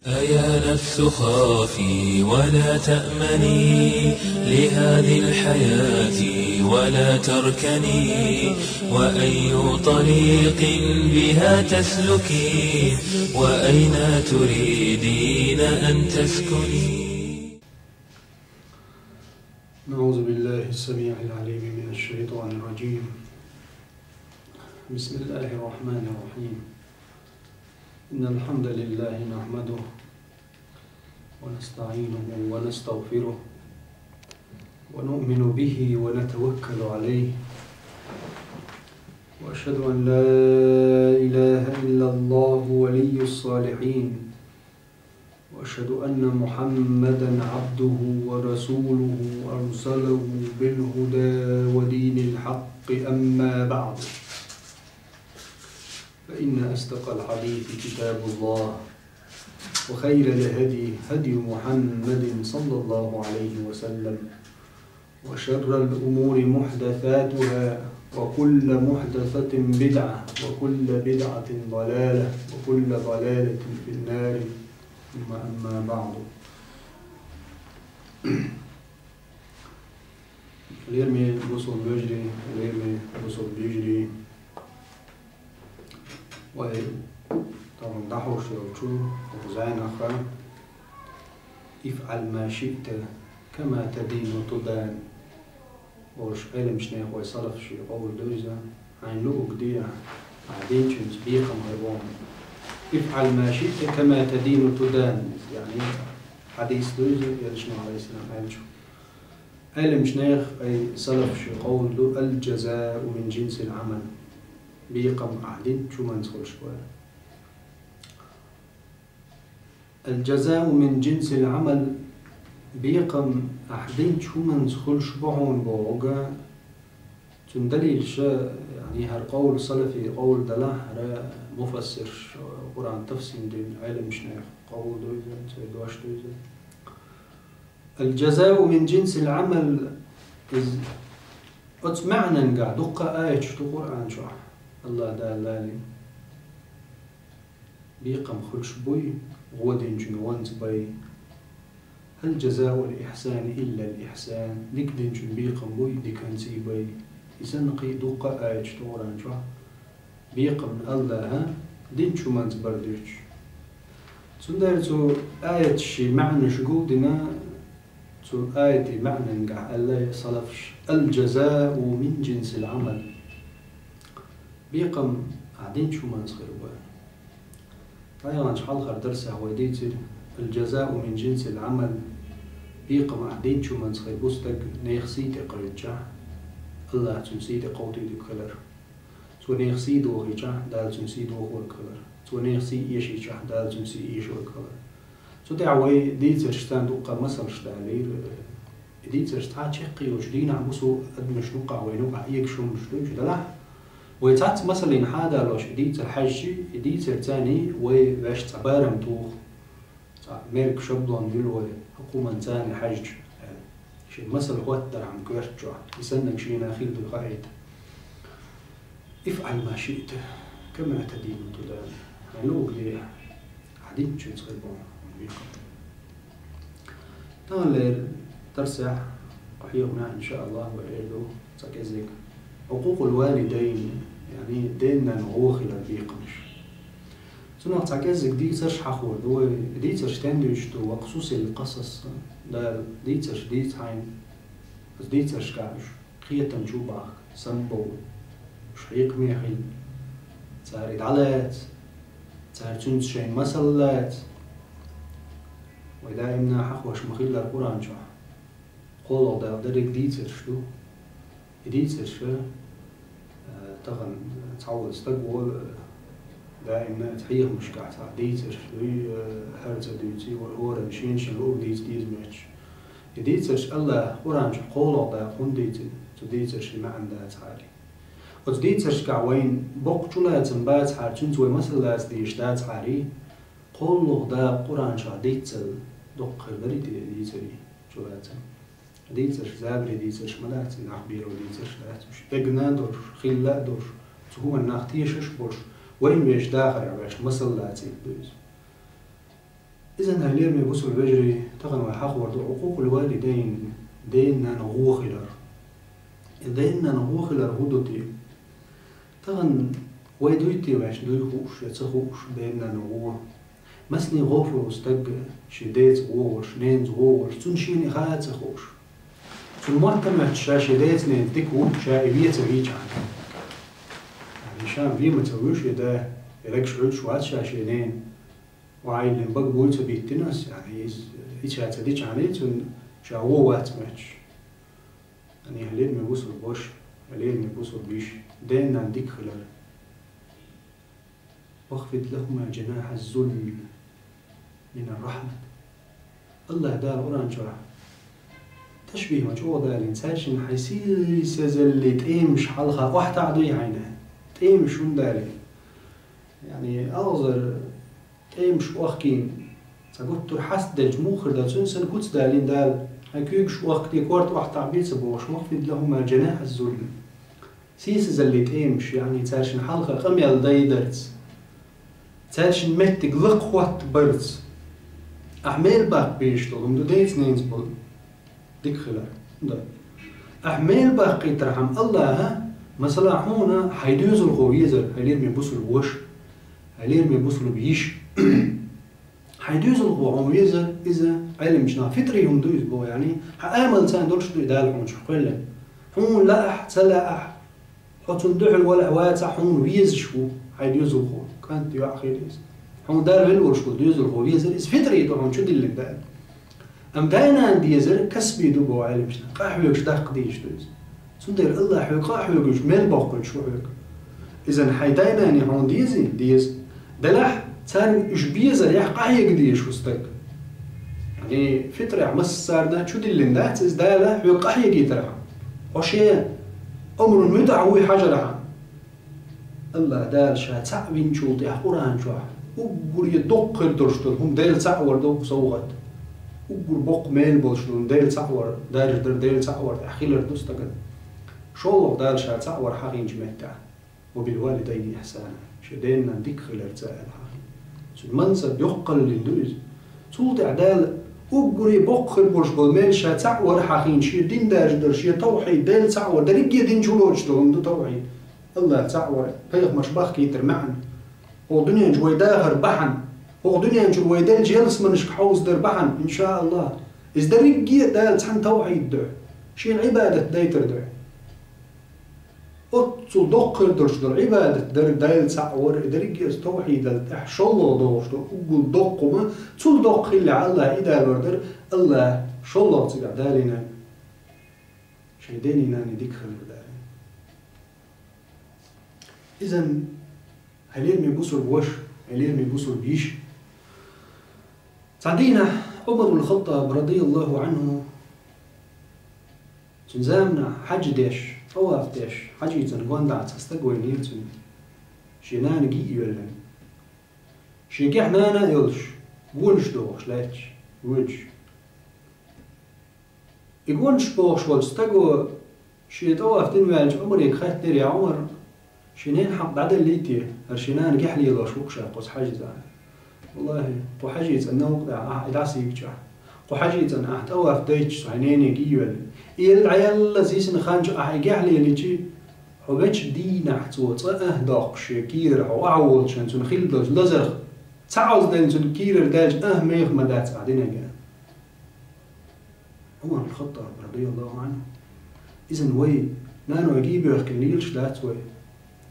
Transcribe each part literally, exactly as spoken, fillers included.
أيا نفس خافي ولا تأمني لهذه الحياة ولا تركني، وأي طريق بها تسلكي، وأين تريدين أن تسكني. نعوذ بالله السميع العليم من الشيطان الرجيم. بسم الله الرحمن الرحيم. إن الحمد لله نحمده ونستعينه ونستغفره ونؤمن به ونتوكل عليه، وأشهد أن لا إله إلا الله ولي الصالحين، وأشهد أن محمدا عبده ورسوله أرسله بالهدى ودين الحق. أما بعد، فإن أصدق الحديث كتاب الله، وخير الهدي هدي محمد صلى الله عليه وسلم، وشر الأمور محدثاتها، وكل محدثة بدعة، وكل بدعة ضلالة، وكل ضلالة في النار. ثم أما بعد. Лераме бусалба вежарий, лераме бусалба йижарий, вай тахан дӀахьош йолча укх зӀенах: «افعل ما شئت كما تدين تدان» бохуш, Ӏеламча наьха, вай салафашта къовла да иза: «Хьайна луъург де, ахь динчуьнца бекхам хир боху». «افعل ما شئت كما تدين تدان», яъни хьадис да иза, Элчано, Ӏалайхиссалам, аьллачух. Ӏеламча наьха, вай салафашта къовла ду: «الجزاء من جنس العمل». Бекхам ахь динчу хӀуманца хуьлуш бу. «الجزاء من جنس العمل», бекхам ахь динчу хӀуманца хуьлуш бу хьуна бохург, цуьнан далилаш, яъни хӀара къовла, салафий къовла делахь, хӀара муфассирш, Къуръан тафсир дина Ӏеламча наьха къовла ду иза, церан дош ду иза. «الجزاء من جنس العمل», иза оцу маьӀнангахь дуккха а аяташ ду Къуръан чохь, АллахӀ Дала лалийна. Бекхам хуьлуш буй гӀо динчун ванца бай. «هل جزاء الإحسان إلا الإحسان», дика динчун бекхам буй диканций бай. И санна кхин а дуккха а аяташ ду Къуръан чохь. Бекхамна АллахӀа динчу хӀуманца бар дуьйцуш. Цундела цу аятийн маьӀнаш гулдина, цу аятийн маьӀнангахь аьлла салафаш: «الجزاء من جنس العمل». Бекхам ахь динчу хӀуманца хир бу. ДӀаяханчу хьалхара дарсехь вай дийцира: «الجزاء من جنس العمل», бекхам ахь динчу хӀуманца хир бу стаг нехан сий тӀе кхевдичахь, АллахӀа цуьнан сий тӀе кховдийдиг хилар. Цо нехан сий дохийчахь, Дала цуьнан сий дохорг хилар. Цо нехан сий эшийчахь, Дала цуьнан сий эшорг хилар. Цу тӀехь вай дийцаршца дуккха масалш далийра. И дийцарш цхьа чекх йолчу дийнахь бусалба адамашна юкъахь, вайна юкъахь эгаш хӀуманаш ду уьш делахь, вай цхьацца масална хьадалош и дийцар хьаьжча, и дийцар царний вай ваьш цхьа барам туху. Цхьа мерг, шаблон юьлу вай, хӀокху хӀуманна царна хьаьжча, аьлла. Шен масал хӀоттархьама коьрта чохь, и саннарг шена хир ду хаийта. «افعل ما شئت كما تدين تدان». Хьайна луъург де, ахь динчуьнца хир бу хьуна бекхам. Таханлера дарсехь кху хьехамехь, иншааллахӀ, вай эр ду цхьа кӀезиг. «عقوق الوالدين», яъни ден-нанна гӀо хилар бекхамаш. Цунах цхьа кӀеззиг дийцарш хьахор ду вай. И дийцарш стенна дуьйцуш ду? «وقصص القصص». Дала дийцарш дийца хьайна. Оцу дийцаршкахь уьш кхетам чу а бахка, самабовла. Уьш хьекхаме хила. Цара и дӀалаца. Цара цуьнца шайн масал лаца. Вай даимна хьахош ма-хиллара Къуръан чохь. КхоалгӀа Дала дерриг дийцарш ду. И дийцарш, э, тахана цхьа волу стаг волу, э, даимна а хьехамашкахь цхьа дийцарш дуй, э, хӀара ца дуьйций, вара хӀоранна шена-шена луъург дийца деза моьттуш. И дийцарш АллахӀа Къуръан чохь кхоалгӀа дакъа хӀунда дийцина, цу дийцаршна маьӀна дацахьара. Оцу дийцаршкахь вайна боккха чулацам бацахьара, цуьнца вай масал лаца дезаш дацахьара, кхоалгӀа дакъа Къуръан чохь дийцал доккха хир дарий те дийцарий? Чулацам. Дийцарш, забаре дийцарш ма дац, и нах беро дийцарш дац уьш. Дегна а долуш, хилла а долуш, цу хӀуманна нах тешаш а болуш, вайна вешан дахарехь ваьш масал лацийта ду иза. Иза, хьалхара бусалба вежарий, тахана вай хьахор ду Ӏукъукъул валидайн, ден-нана гӀо хилар. И ден-нана гӀо хилар хӀун ду те? Тахана вай дуй те, вайш дуй хууш, я ца хууш, ден-нана гӀо. Масане гӀо хилла стаг шен деца гӀо волаш, ненаца гӀо волаш, цунна шена хаа ца хууш. Цунна мотт ма мотту ша шен деца-ненаца дика ву, ша и ве ца вийча хьана. Ша ве ма ца вуьйш и да, и регаш Ӏуьллуш вац ша шен нена. Вай лин бага буй ца биттина ас, яъни, из, и ша ца дича хьана, цунна ша гӀо вац моттуш. Яъни, хьалхара бусалба ваша, хьалхара бусалба йиша, ден-нана дика хилар. «واخفض لهما جناح الذل من الرحمة». АллахӀ Дала Къуръан чохь ташбихь ма чӀогӀа далийна, цаьршинна хьайн сийсазаллин тӀемаш хьалха охьатаӀа дуй хьайна, тӀемаш хӀунда далийна? Яъни, агӀзар тӀемаш охкийна, цхьа гуттар хьаста делча муха хир ду, цуьнан санна куц далийна Дала, хьайн куьйгаш охка де, корта охьатаӀа бе ца бохуш, «واخفض لهما جناح الذل». Сийсазаллин тӀемаш, яъни цаьршинна хьалха къамел дайдарца, цаьршинна меттиг лакха хӀоттабарца, ахь мел баккха безаш долу хӀума ду деца-ненаца болу дика хилар. ХӀунда? Ахь мел баккхийтархьама АллахӀа, масала, хьуна хьайн доьзалхо везар, хьалхара бусалба ваша, хьалхара бусалба йиша. Хьайн доьзалхо хьуна везар, иза, Ӏеламчу наха, фитри хӀума ду иза боху, яъни, хьан амалца долуш ду и Дала хьуна чу кхоьллина. Хьуна лаахь, ца лаахь, хьо цунна дуьхьал валахь, вацахь, хьуна везаш ву хьайн доьзалхо, кӀант, йоӀ хила иза. Хьуна Дала велла волуш волу доьзалхо везар, иза фитри ду хьуна чу диллина Дала. Амма дай-нана дезар касби ду боху Ӏеламчу наха, къахьоьгуш даккха дезаш ду иза. Цундела АллахӀа хьоьга къа а хьоьгуьйтуш, мел боккхуьйтуш ву хьоьга. Иза хьайн дай-наний хьуна дезий? Деза. Делахь, царна уьш безарехь къахьега дезаш ву стаг. Яъни, фитрехь массарна чу диллина дац иза Дала хьоьга къахьегийтархьама. Хьо шен амрун муьтӀахь вуй хьажархьама. АллахӀ Дала Ша цхьаъ винчул тӀаьхьа Къуръан чохь уггаре доккха хир долуш долу хӀума Дела цхьаъ вар доккха совгӀат. Уггар боккха мел болуш долу Дела цхьаъ вар, даржа дар Дела цхьаъ вар тӀехь хилар ду стагана. ШолгӀа Дала Ша цхьаъ вар хьахийначу меттехь: «وبالوالدين إحسانا», шен ден-нана дика хиларца аьлла хьахийна. Цуьнан мансаб йоккхаллин ду иза. Цул тӀаьхьа Дала уггаре боккха хир болуш болу мел Ша цхьаъ вар хьахийна, шен дин даржа дар, шен тавхьид, Дела цхьаъ вар, дерриге дин чу лоцуш долу хӀума ду тавхьид. АллахӀ цхьаъ вар, пайхамарш бахкийтар маьӀна. ХӀокху дуьнен чу вай дахар бахьана, хӀокху дуьнен чуьра вай деллачу ялсаманашка хьовзадар бахьана, иншааллахӀ, иза дерриге а Дала цхьаьна тавхьид дуьхьа, Шена Ӏибадат дайтар дуьхьа. Оццул доккха хир долуш долу Ӏибадат дар, Дела цхьаъ вар, и дерриге а тавхьидал тӀаьхьа шолгӀа догӀуш долу уггул доккха хӀума, цул доккха хиллехь АллахӀ и далор дара, АллахӀ шолгӀа цигахь далийна шайн дений-наний дика хилар далийна. Иза, хьалхара бусалба ваша, хьалхара бусалба йиша. Цхьана дийнахь Ӏумар ибн Хаттаб, радияллаху Ӏанху, цуьнан заманахь хьаьж деш, тӀаваф деш, хьаьжцӀанна гондахь цхьа стаг вайнера цуьнан, шен нана гиъ йоьллина. Шен гихь нана а йолуш, гонаш дохуш лаьтташ, воьдуш. И гонаш бохуш волчу стаго, шен тӀаваф дина ваьллачу Ӏумаре хаьттинера: «Я Ӏумар, шен ненан хьакъ дӀаделлий те, хӀара шен нана гихь лелош ву-кх ша кхуза хьаьжцӀанна?» «ВаллахӀи, кху хьаьжцӀанна новкъа тӀехь ахь и дӀасийгичахь, кху хьаьжцӀанна ахь тӀаваф дайташ, хьайн нене гиъ йоьллина, и елла дӀаелла йисина хан чу ахь и гихь лелийчи, хьо вечу дийнахь цо цкъа а доккхуш шен кийрара хьо охьаволчу хенахь цунна хилла долчу лазарх ца Ӏозделла цуьнан кийрара даьлча а меха ма дац ахь динарг». Ӏумар ибн Хаттаб, радияллаху Ӏанху. Иза, вай наной гиъ боьхкина лелаш дац вай.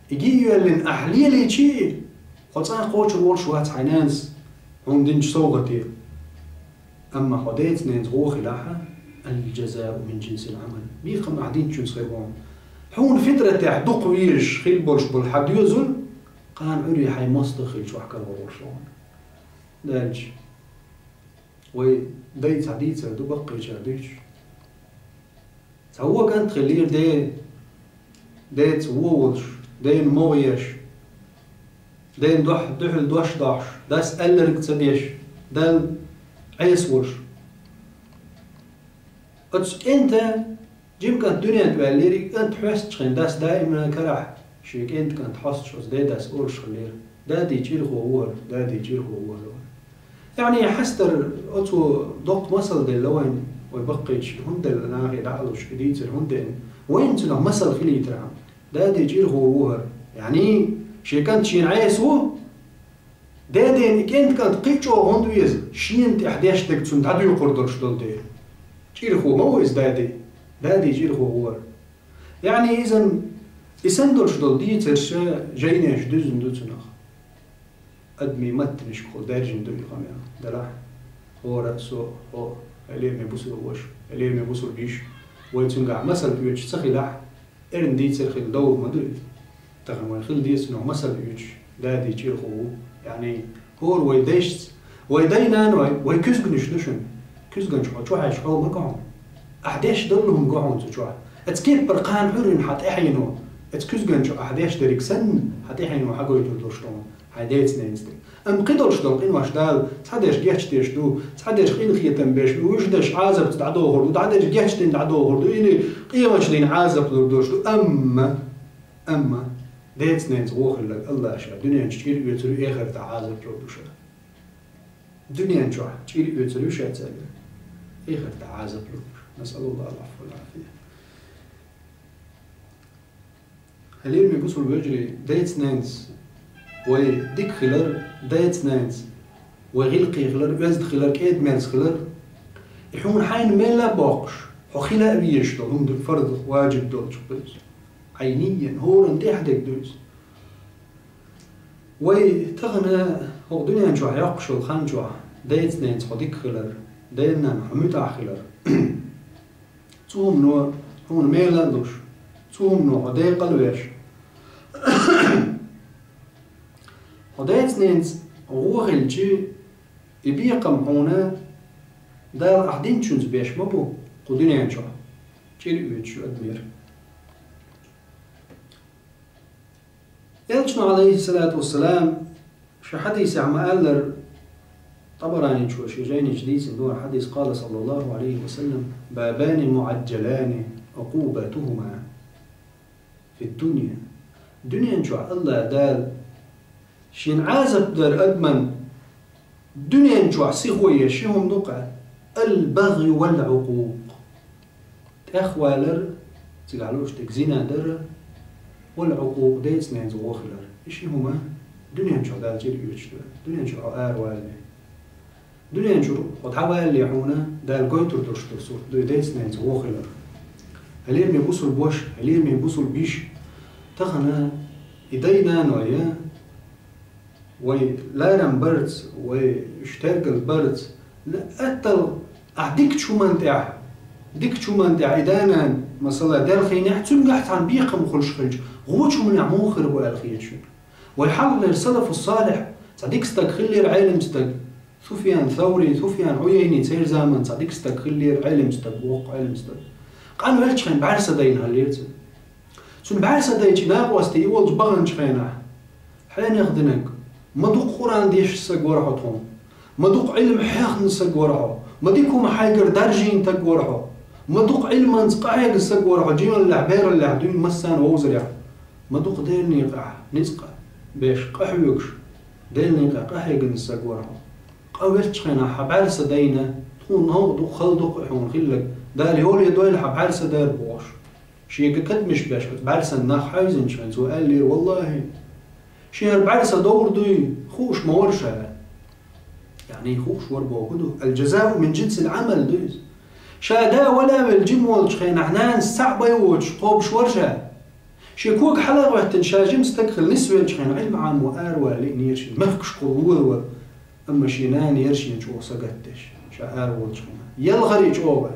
И гиъ йоьллина ахь лелийчи, хьо цкъа а кхочур волуш вац хьайн нанас хьуна динчу совгӀате. Амма хьо деца-ненаца гӀо хилахь, «الجزاء من جنس العمل». Бекхам ахь динчуьнца хир бу хьуна. Хьуна фитратехь дукха везаш хилла болуш болу хьан доьзал, кхана Ӏуьйре хьайн мостагӀа хилча охьакарор волуш ву хьуна. Даьлча, вай дай цхьа дийцар ду баккхийчара дуьйцуш. Цхьа вон кӀант хиллера де, деца вон волуш, дена могӀа еш, дена дуьхьал дош дохьуш, дас аьлларг ца деш, Далла Ӏеса волуш. Оцу кӀентан Жима кӀант дуьнен тӀе ваьллера, и кӀант хьоьстучу хенахь дас даима карахь шен кӀентан кӀант хьостуш оцу дедас олуш хиллера: «Дади чӀирхо ву хӀара, дади чӀирхо ву хӀара». Яъни хьастар оцо доккха масал делла вайн, вай баккхийча хӀунда делла нахе дӀа а луш, и дийцар хӀунда деана. Вайна цунах масал хилийтархьама. Дади чӀирхо ву хӀара. Яъни, шен кӀант шена Ӏеса ву, дедена и кӀентан кӀант кхы а чӀогӀа хӀунда веза, шена тӀехь деш дерг цунна дӀадуьйкхур долуш долу дела. ЧӀирхо ма ву иза дади. Дади чӀирхо ву хӀара. Яъни изан и санна долуш долу дийцарш, жайнеш дуьзна ду цунах. Адамийн маттанашкахула даьржина ду и къамел. Делахь, хӀора а со, хьо, хьо, хьо лераме бусулба ваша, хьо лераме бусулба йиша, вай цуьнгахь масал оьцуш ца хилахь, эрна дийцар хила довла ма ду иза. Тахана вай хила деза цунах масал оьцуш, дади чӀирхо ву. Яъни, хӀора вай дайшца, вай дай-наной, вай куьзганаш ду шуна. Куьзганчу хьо чохь еш хьо ма го хьуна. Ахь деш долу хӀума го хьуна цу чохь. Оцу кеппара кхана хьуьррина хьан тӀаьхьено, оцу куьзганчу ахь деш дерг санна, хьан тӀаьхьено хьан гойтур долуш ду хьуна, хьайн деца-ненаца дерг. Амма кхидолуш долу къиношна Дала цхьадерш гечдеш ду, цхьадерш къинхетам беш ду, вуьшдерш Ӏазапца дӀадохур ду, дӀадерш гечдина дӀадохур ду, или къематдийнахь Ӏазап лур долуш ду. Амма, амма, деца-ненаца гӀо хилларг АллахӀа ша дуьнен чу чӀир оьцур ю, эхартахь Ӏазап лур ду ша. Дуьнен чохь чӀир оьцур ю ша цаьрга, эхартахь Ӏазап лур ду ша. НасъалуллахӀал Ӏафва вал Ӏафия. Хьалийра ме бусулба вежарий, деца-ненаца вай дика хилар, деца-ненаца вай гӀиллакхе хилар, оьзда хилар, кӀеда-мерза хилар, и хьуна хьайна мелла а боккхуш, хьо хила а везаш долу хӀума ду, фарз, важиб долчух ду иза. Ӏайниййан, хӀоранна тӀехь дерг ду иза. Вай тахана хӀокху дуьнен чохь йоккхуш йолу хан чохь деца-ненаца хьо дика хилар, дена-нанна хьо муьтӀахь хилар. Цу хӀумано хьуна мела а луш, цу хӀумано хьо декъал а веш. Хьо деца-ненаца гӀо хилчи, и бекхам хьуна Дала ахь динчуьнца беш ма бу кху дуьнен чохь, чӀир оьцуш ю адамера. Элчано, Ӏалайхиссалату вассалам, шен хьадисехь ма-аллара, ТӀабараничо шен жайничу дийцина ду хьадис, къала, саллаллаху Ӏалайхи ва саллам: «Бабани муӀаджалани, укъубатухума фид-дунья». Дуьнен чохь АллахӀ Дала шен Ӏазап дар адаман дуьнен чохь сихо еш ши хӀума ду-кх: ал-багъю вал-Ӏукъукъ. ТӀехвалар, цигахь лууш дерг зина дар, вал-Ӏукъукъ, деца-ненаца гӀо хилар. И ши хӀума дуьнен чохь Дала чӀир оьцуш ду. Дуьнен чуьра хьо аравалале. Дуьнен чуьра хьо дӀавалале хьуна Дала гойтур долуш долу сурт ду и деца-ненаца гӀо хилар. Хьалийра ме бусулба ваша, хьалийра ме бусулба йиша. Тахана и дай-наной, вай ларам барца, вай уьш тергал барца, аттал ахь дикачу хӀуманна тӀехь, дикачу хӀуманна тӀехь и да-нана, масала, делхийнехь, цуьнгахь цхьана бекхам хуьлуш хилча, гӀочу хӀуманехь муха хир бу аьлла хета шуна. Вай хьалхалера салафу салихь, цхьа дика стаг хиллера, Ӏелим стаг, Суфьян Саври, Суфьян Ӏуяйни, церан заманахь цхьа дика стаг хиллера, Ӏелим стаг, воккха Ӏелим стаг. Къанвеллачу хенахь бӀаьрса дайна хиллера цуьнан. Цуьнан бӀаьрса дайча, накъостий и волчу баханчу хенахь: «Хьенех динарг, ма дукха Къуръан дешаш стаг вара хьо тхуна, ма дукха Ӏилма хьехна стаг вара хьо, ма дика хӀума хьайгара даржийна стаг вара хьо, ма дукха Ӏилманца къахьегна стаг вара хьо, жималлехь, бераллехь, дуьйна массарна вовзарехь, ма дукха Делан некъахь ницкъ беш, къахьоьгуш, Делан некъахь къахьегна стаг вара хьо. Къанвеллачу хенахь хьан бӀаьрса дайна, тхуна новкъа ду-кх, хала ду-кх и хьуна хилларг, Дала йоле дойла хьан бӀаьрса дер», – бохуш. Шега кадамаш беш оцу бӀаьрсан нах хьаьвзинчу хенахь цо аьллера: «Валлахи, шен хӀара бӀаьрса довр дуй, хууш ма вара ша». Яъни хууш вара бохург ду, «Аль-джазау мин джинсиль-Ӏамал» ду иза. Ша да вала а велла жима волчу хенахь нанас цхьаъ бен воцуш кхобуш вара ша. Шен кога хьала а гӀоьттина, ша жима стаг хилла нисвеллачу хенахь, Ӏилма Ӏамо араваллийтинера шена, мехкашкахула лола вара. Амма шен нана яра шена чӀогӀа сагатдеш, ша араволчу хенахь. Ялхара и чӀогӀа.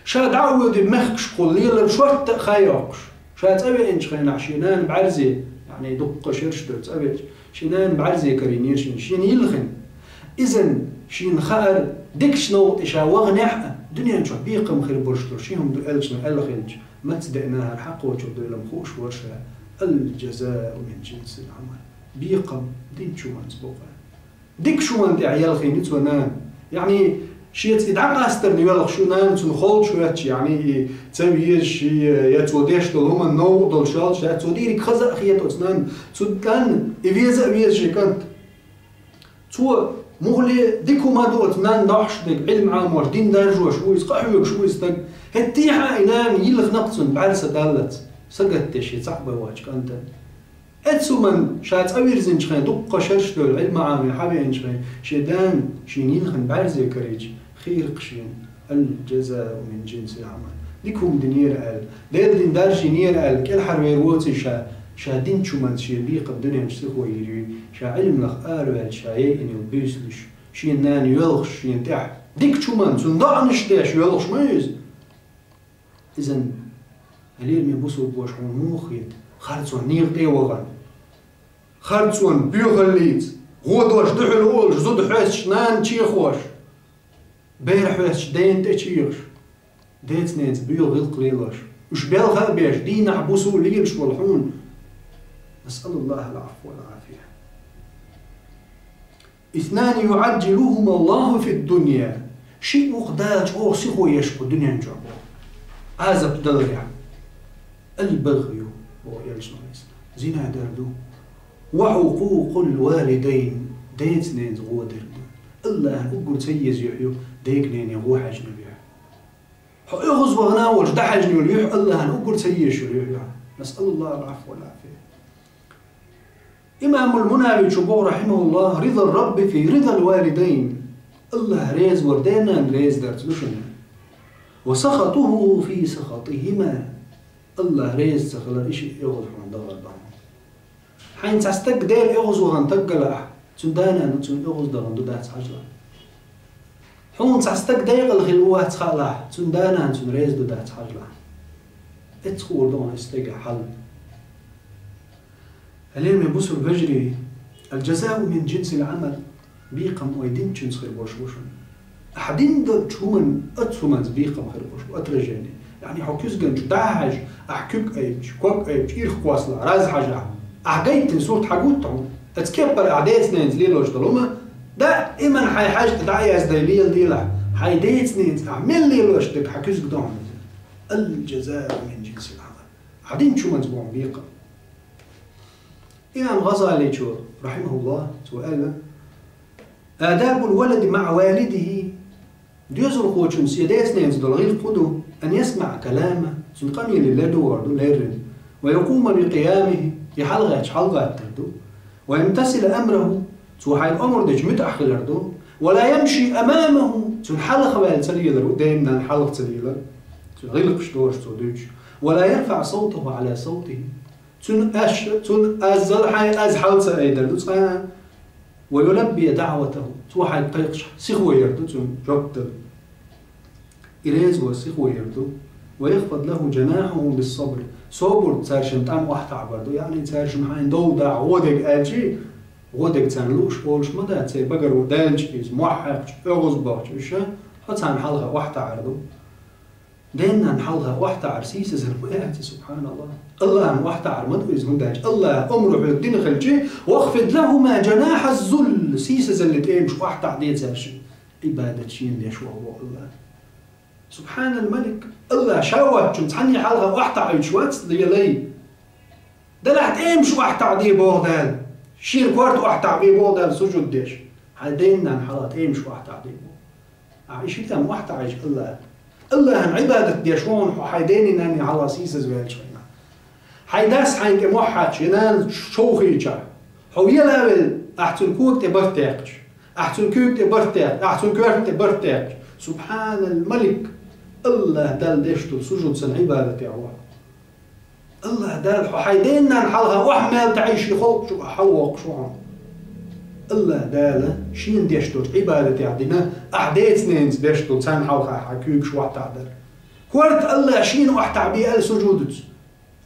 Ша дӀа а воьдий, мехкашкахула лелар шортта а хан йоккхуш, ша цӀа веанчу хенахь шен нана бӀаьрзе, яъни дуккха шераш дара цӀа веача, шен нана бӀаьрзе карийнера шена, шена йилхина. Иза шена хаьара, дикачу новкъа тӀе ша ваханехь а, дуьнен чохь бекхам хир болуш долу ши хӀума ду, элчано аьлла хилча, маца деана хӀара хьакхочур дуйла-м хууш вара ша, «Аль-джазау мин джинсиль-Ӏамал». Бекхам динчу хӀуманца бу-кх. Дикачу хӀуманна тӀехь ялхийна цо нана. Яъни, шеца и дӀакъастарна йоьлхуш ю нана, цунна холчу хӀоьттича, яъни, и ца везаш, я цо деш долу хӀуманна новкъа долуш йолчу, я цо дийриг хаза а хета оцу нанна, цу нанна и веза а веза шен кӀант. Цо Мухле дика хӀума доцу нанна дохьуш дерг, Ӏилма Ӏамош, дин даржош ву иза, къахьоьгуш ву иза стаг. ХӀеттехьа и нана йилхина-кх цунна бӀаьрса даллалц, сагатдеш и цхьаъ бай воцчу кӀантана. Эцу хӀуманна ша цӀа вирзинчу хенахь, дуккха шераш девлла Ӏилма Ӏаме хьавеанчу хенахь, шен дана шена йилхина бӀаьрзе карийча, хийра-кх шена: «Аль-джазау мин джинсиль Ӏамал». Дика хӀума динера аьлла, Делан дин даржийнера аьлла, кӀелхьарвер воций ша, ша динчу хӀуманца шен бекхам дуьнен чу сихо йийр юй, ша Ӏилманах араваьлча, ша яйина йолу буьйсанаш, шен нана йоьлхуш шена тӀехь, дикачу хӀуманна цунна доӀанаш деш йоьлхуш ма ю иза. Иза, лераме бусулба ваша, хьуна муха хета, харцонна нехан тӀе а вахана, харцонна, боьхаллица, гӀо дош дуьхьал олуш, зуда хьоьстуш нана чехош, бер хьоьстуш дена тӀе чехаш, деца-ненаца боьха гӀиллакх лелош, уьш белха а беш, дийнахь-буса лелаш волу хьуна. Насъалуллахал Ӏафва вал Ӏафия. «Иснани юӀаджжилухума Аллаху фид-дунья». Шиъ ву-кх Дала чӀогӀа сихо еш кху дуьнен чохь боху, Ӏазап даларехь. «Аль-багъю», боху элчано, зина дар ду, «ва хьукъукъуль валидайн», деца-ненаца гӀо дерг ду. Аллахьан уггар ца еза юьхь ю дега-нене гӀо хьаьжна юьхь. Хьо оьгӀазвахана а волуш дӀахьаьжна йолу юьхь Аллахьан уггар ца езаш йолу юьхь ю. Насъалуллахал Ӏафва вал Ӏафия. Имамул Мунавичо боху, рахьимахуллах: «Ридар Рабби фи ридал валидайн». Аллахь реза вар дена-нанна реза дарца ду шуна. «Ва сахатуху фи сахатихима». Аллахь реза ца хилар, и шиъ оьгӀаз хьуна дахар ду хьуна. Хьайна цхьа стаг Дела оьгӀазвахана стаг гала ахь, цуьнан да-нана цунна оьгӀаздахана ду дац хьажал. Хьуна цхьа стаг декъала хилла ву вац хаалахь, цуьнан да-нана цунна реза ду дац хьажал. Эццахь хуур ду хьуна и стеган хьал. Лераме бусулба вежарий, аль-джазау мин джинсиль Ӏамал, бекхам вай динчуьнца хир болуш бу шуна. Ахьа дин долчу хӀуманна, оцу хӀуманца бекхам хир болуш бу, отражение. Яъни хьо куьзган чу дӀа а хьаьжча, ахь куьг айбича, ког айбича, ирх кхоссалахь, раз хьажахь, ахь гайтина сурт хьагуттахь хьуна. Оцу кеппара ахь деца-ненаца лелош долу хӀума, даиман хьайн хьаьжкӀа дӀа а яздай леладелахь, хьайн деца-ненаца ахь мел лелош дерг хьан куьзга ду хьуна иза. Аль-джазау мин джинсиль Ӏамал. Ахьа динчу хӀуманца бу хьуна бекхам. Имам ГӀазаличо, рахьимахуллах, цо аьлла: «Адабул валади маӀа валидихи». Доьзалхочун шен деца-ненаца долу гӀиллакх хӀун ду? «Ан ясмаӀа калама», цуьнан къамеле лардовр ду, леррина. «Ва якъума би къиямихи», и хьалагӀаьттича хьалагӀаттар ду. «Ва ямтасила амраху», цо хьайга омра дечу муьтӀахь хилар ду. «Ва ла ямши амамаху», цуьнан хьалха ваьлла ца лелар ву, дена-нанна хьалха ца лелар, цуьнан гӀиллакхаш дозуш цо дуьйцуш. «Ва ла ярфаӀа савтаху Ӏала савтихи», цуьнан аш, цуьнан аззал хьайн аз хьал ца айдар ду цкъа а. «Ва юлабби даӀватаху», цо хьайга кхайкхаш сихо яр ду цунна жоп дала. И реза вар сихо яр ду. «Ва яхфид лаху джанахаху биссабр», собар цаьршинна тӀам охьатаӀбар ду, яъни цаьршинна хьайна дов дахь гӀо дерг аьлчи, гӀо дерг царна лууш олуш ма дац, церан багаро даьлча иза, мохь хьаькхча, оьгӀаз бахча уьш, хьо царна хьалха охьатаӀар ду. Дена-нанна хьалха охьатаӀар сийсазар ма яц, субханаллах. Аллахьна охьатаӀар ма ду иза, хӀунда аьлча Аллахьа омра хьоьга дина хилчи: «Вахфид лахума джанахаз-зулль», сийсазаллин тӀемаш охьатаӀде цаьршинна, Ӏибадат шена деш ву боху Аллахьа. Субханаль-Малик, Аллахьа ша воцчунна цхьанне хьалха охьатаӀуьйтуш вац, лелай. Делахь тӀемаш охьатаӀде боху Дала. Шена корта охьатаӀбе боху Дала сужуд деш. Хьайн дена-нанна хьалха тӀемаш охьатаӀде боху. Ахьа и ши тӀам охьатаӀийча Аллахьа, Аллахьна Ӏибадат деш ву хьуна хьо хьайн дений-нанний хьалха сийсазваьлча хьайна. Хьайн дас хьайна тӀе мохь хьаьттича, нана човхийча, хьо вела а велла, ахь цуьнан кога тӀе барт даьккхича, ахь цуьнан куьйга тӀе барт даьккхича, ахь цуьнан коьрта тӀе барт даьккхича, субханаль-Малик, Аллахьа Далла деш долу сужуд санна Ӏибадатехь ву хьо. Аллахьа Дала хьо хьайн дена-нанна хьалха охьа мел таӀийча шен халкъ чу хьалавоккхуш ву хьуна. Аллахьа Дала шена деш долчу Ӏибадатехь дина, ахь деца-ненаца деш долу царна хьалха хьайн куьйгаш охьатаӀдар. Корта Аллахьа шена охьатаӀбе аьлла сужудаца.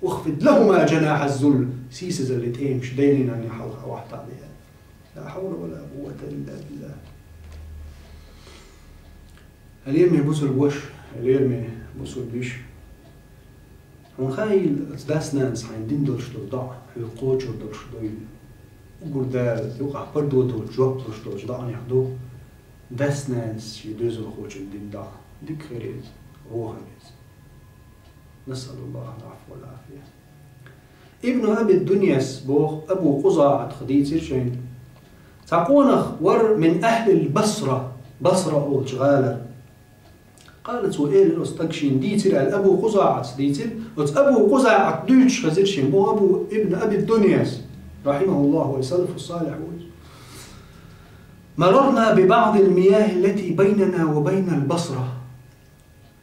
«Вахфид лахума джанахаз-зулль», сийсазаллин тӀемаш дений-нанний хьалха охьатаӀбе аьлла. Ла хьавла ва ла къуввата илла биллахь. Лераме бусулба ваша, лераме бусулба йиша. Хьуна хаийла оцу дас-нанас хьайна дина долуш долу доӀа, хьоьга кхочур долуш ду иза. Уггар Дала юкъахь пардо долчу жоп луш долчу доӀанех ду дас-нанас шен доьзалхочунна дина доӀа. Дика хир иза, вон хир иза. Насъалуллахьал Ӏафва вал Ӏафия. Ибн Аби Дуньяс боху, Абу КъузаӀатах дийцира шайна. Цхьа къонах вар мин ахӀлил Басра, Басра олча гӀалара. Къала, цо элира, оцу стага шена дийцира аьлла, Абу КъузаӀас дийцира, оцу Абу КъузаӀат дуьйцуш хезира шена, боху Абу ибн Аби Дуньяс, рахьимахуллаху ва салафу салихь ву иза. مررنا ببعض المياه التي بيننا وبين البصرة.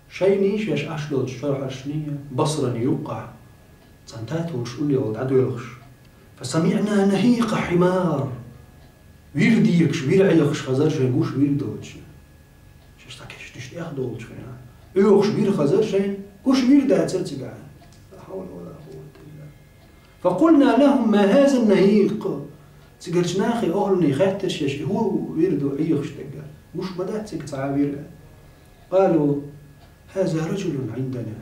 Шайний, шаьш Ӏаш долчу шарахьаршний, Басран юккъахь цхьана татолаш уллехула дӀадоьлхуш. فسمعنا نهيق حمار. Вир декаш, вир Ӏехаш хезара шайн гуш вир доцуш. Шаьш цхьа кешнаш тӀех долчу хенахь, Ӏоьхуш вир хезара шайн, гуш вир дацара цигахь. لا حول ولا قوة إلا بالله. فقلنا لهم: ما هذا النهيق؟ Цигарчу нахе, охӀлуне хаьттира шаьш, и хӀун вир ду Ӏехаш дерг? Гуш ма дац цига цхьа а вир? قالوا: هذا رجل عندنا.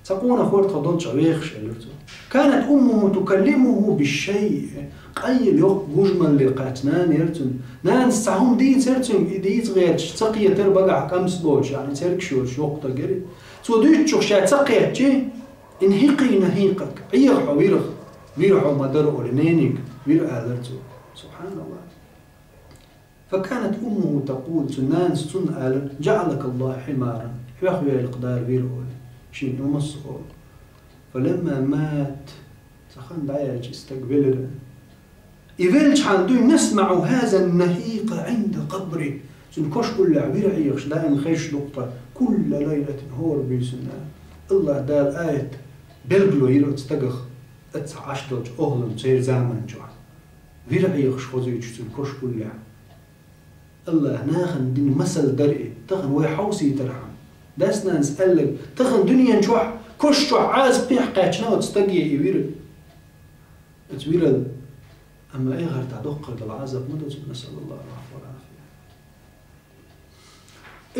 Цхьа къонах вара тхо долчохь вехаш, элира цо. كانت أمه تكلمه بالشيء. Къайле йоккха гужмалле кхаьчна нана яра цуьнан. Нанас цхьа хӀума дийцира цуьнга, и дийца гӀерташ ца кхетара багахь, кӀамс боцуш, яъни цергаш йоцуш йоккха стаг яра. Цо дуьйцучух ша ца кхетчи, انهقي نهيقك, Ӏеха хьо вирах, вир хьо ма-дарра олий, нениг вир, алара цо. سبحان الله. فكانت أمه تقول, цуьнан нанас цунна алара: جعلك الله حمارا, хьох йойла-кх Дала вир, олий, шена и массо а олу. فلما مات, цхьа хан дӀаяьлча и стаг велира. И веллачхьана дуй, نسمع هذا النهيق عند قبره. Цуьнан кош уллехь вир Ӏехаш даим хезаш ду-кх тхан, كل ليلة, хӀора буьйсанна. АллахӀ Дала аят белгало йира оцу стагах, оцу Ӏаш долчу охӀланна церан заман чохь. Вир Ӏехаш хозуьйтуш цуьнан кош уллехь. АллахӀа нахана дина масал дара и, тахана вай хьовсийтархьама. Дас-нанас аьлларг, тахана дуьнен чохь, кош чохь Ӏазапехь кхаьчна оцу стаге и вир. Оцу вирал, амма эхартахь доккхара долу Ӏазап ма ду цунна, نسأل الله العفو والعافية.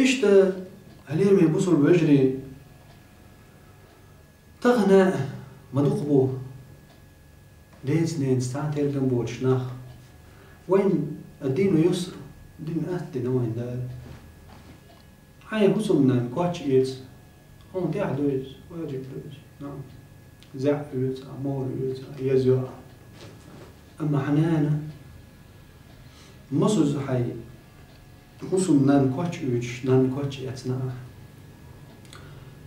Иштта, хьалераме бусулба вежарий, тахана ма дукха бу деца-ненаца цхьа тергам боцуш нах. Вайн الدين يسر, дин атта дина вайн Дала. Хьайн хӀусамнанна коч эца, хьуна тӀехь ду иза, важиб ду иза. Нагахь зӀе оьцу, мухӀар оьцу, еза йо. Амма хьан нана, масаза хьайн хӀусамнанна коч оьцуш, нанна коч эцна ахь.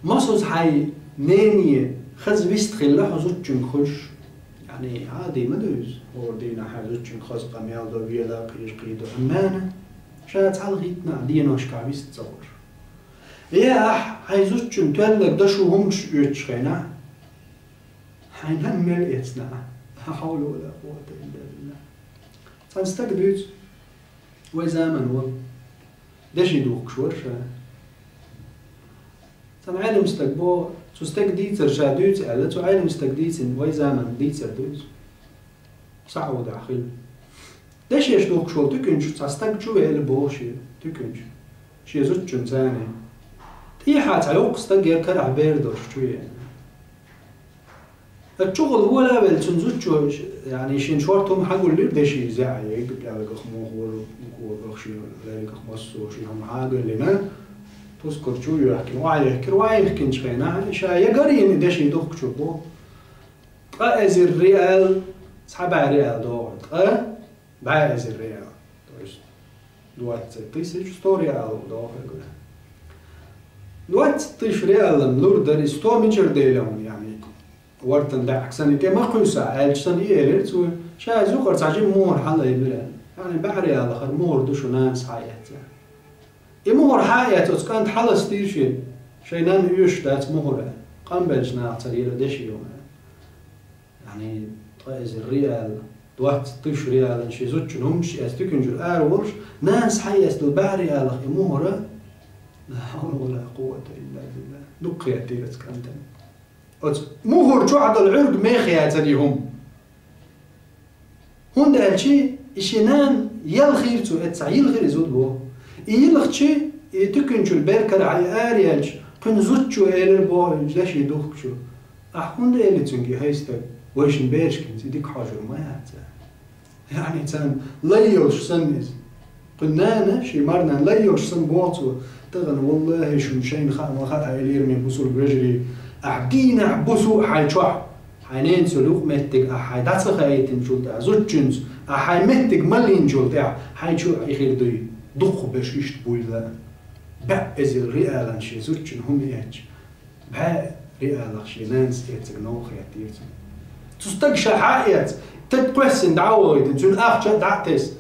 Масаза хьайн нене хаза вист хилла хьо зудчуьнга хуьлуш. Яъни, Ӏади ма ду иза, хӀора дийнахь хьайн зудчуьнга хаза къамел до, вела, кхийша, кхийдо. Амма нана, ша цхьалха хӀиттина ахь деношкахь вист ца хуьлуш. Я ахь хьайн зудчун тоьлларг дашо хӀуманаш оьцучу хенахь, хьайн нанна мел эцна ахь. لا حول ولا قوة إلا بالله. Цхьана стага дуьйцу, вай заман вала, деши духкуш вара ша. Цхьана Ӏелам стага боху, цу стага дийцар ша дуьйцу аьлла, цу Ӏелам стага дийцина вай заман дийцар ду иза. Сахьудахь хила. Дешеш духкуш волу туьканчу цхьа стаг чу веана боху шен туьканчу, шен зудчун царна. ТӀехьа цхьа йоккха стаг яра карахь бер долуш чу веана. Ткъа чухула вала а велла, цуьнан зудчо, яъни, шен шорта хӀума хьагуллира деши, зӀе ерг, пӀелгах, мухӀар, корах, шен лерригах массо а шен хӀума хьагуллина, тускар чу а йоьхкина, охьайехкира, охьайехкинчу хенахь, ша я гар йина деши духкучу боху. Ткъа эзар реал, цхьа бӀе реал догӀу. Ткъа бӀе эзар реал. То есть двадцать тысяч сто реал догӀу хӀуьгара. Двадцать тысяч реалан лур дара, и сто мичара дела хьуна, яъни, вартан даьӀахк санна, и тӀе ма кхуьйса, аьлча санна, и элира цо, ша иза юкъара цхьа жима мухӀар хьалайбира. Яъни, бӀе реалах хӀара мухӀар ду шун нанас хьаэцна. И мухӀар хьаэцна оцу кӀанта хьаластийра шен, шайн нанна оьшуш дац мухӀар, къам беллачу наха ца лела деши хӀума. Яъни, ткъа эзар реал, двадцать тысяч реалан шен зудчун хӀуманаш эцна туьканчуьра ара волуш, нанас хьаэцна долу бӀе реалах и мухӀар, لا حول ولا قوة إلا بالله, дукха хеттира оцу кӀантана. Оцу мухӀар чохь долу Ӏуьрг мех яцара и хӀума. ХӀунда аьлча и шен нана йилхира цо, эццахь йилхира и зуда боху. И йилхича, и туьканчуьра бер карахь и ара яьлча, кхуьнан зудчо элира боху, деши духкучу: «Ахь хӀунда элира цуьнга и хӀай стаг, вайшин берашкинца и дика хьожур ма яц?» Яъни, царна лай йолуш санна иза. Кхуьнан нана, шен марнанна лай йолуш санна боху цо: «Тахана, валлахӀи, шуна шайна хаа ма хаьа, хьай лераме бусулба вежарий, ахь дийнахь, буса а хьайн чохь, Хьайн ненацал юкъаметтиг ахь хьайн дӀа ца хаийтинчул тӀаьхьа, зудчуьнца ахь хьайн меттиг ма лийначул тӀаьхьа, хьайн чу а и хир дуй, дукхахберш иштта буйла. БӀе эзар реалан шен зудчун хӀума эцча, бӀе реалах шен нанас эцарг новкъа хеттера цунна. Цу стага ша хьа а эцна, таг кхоьссина дӀа а вахийтина, цуьнан ахча а дӀа а тесна,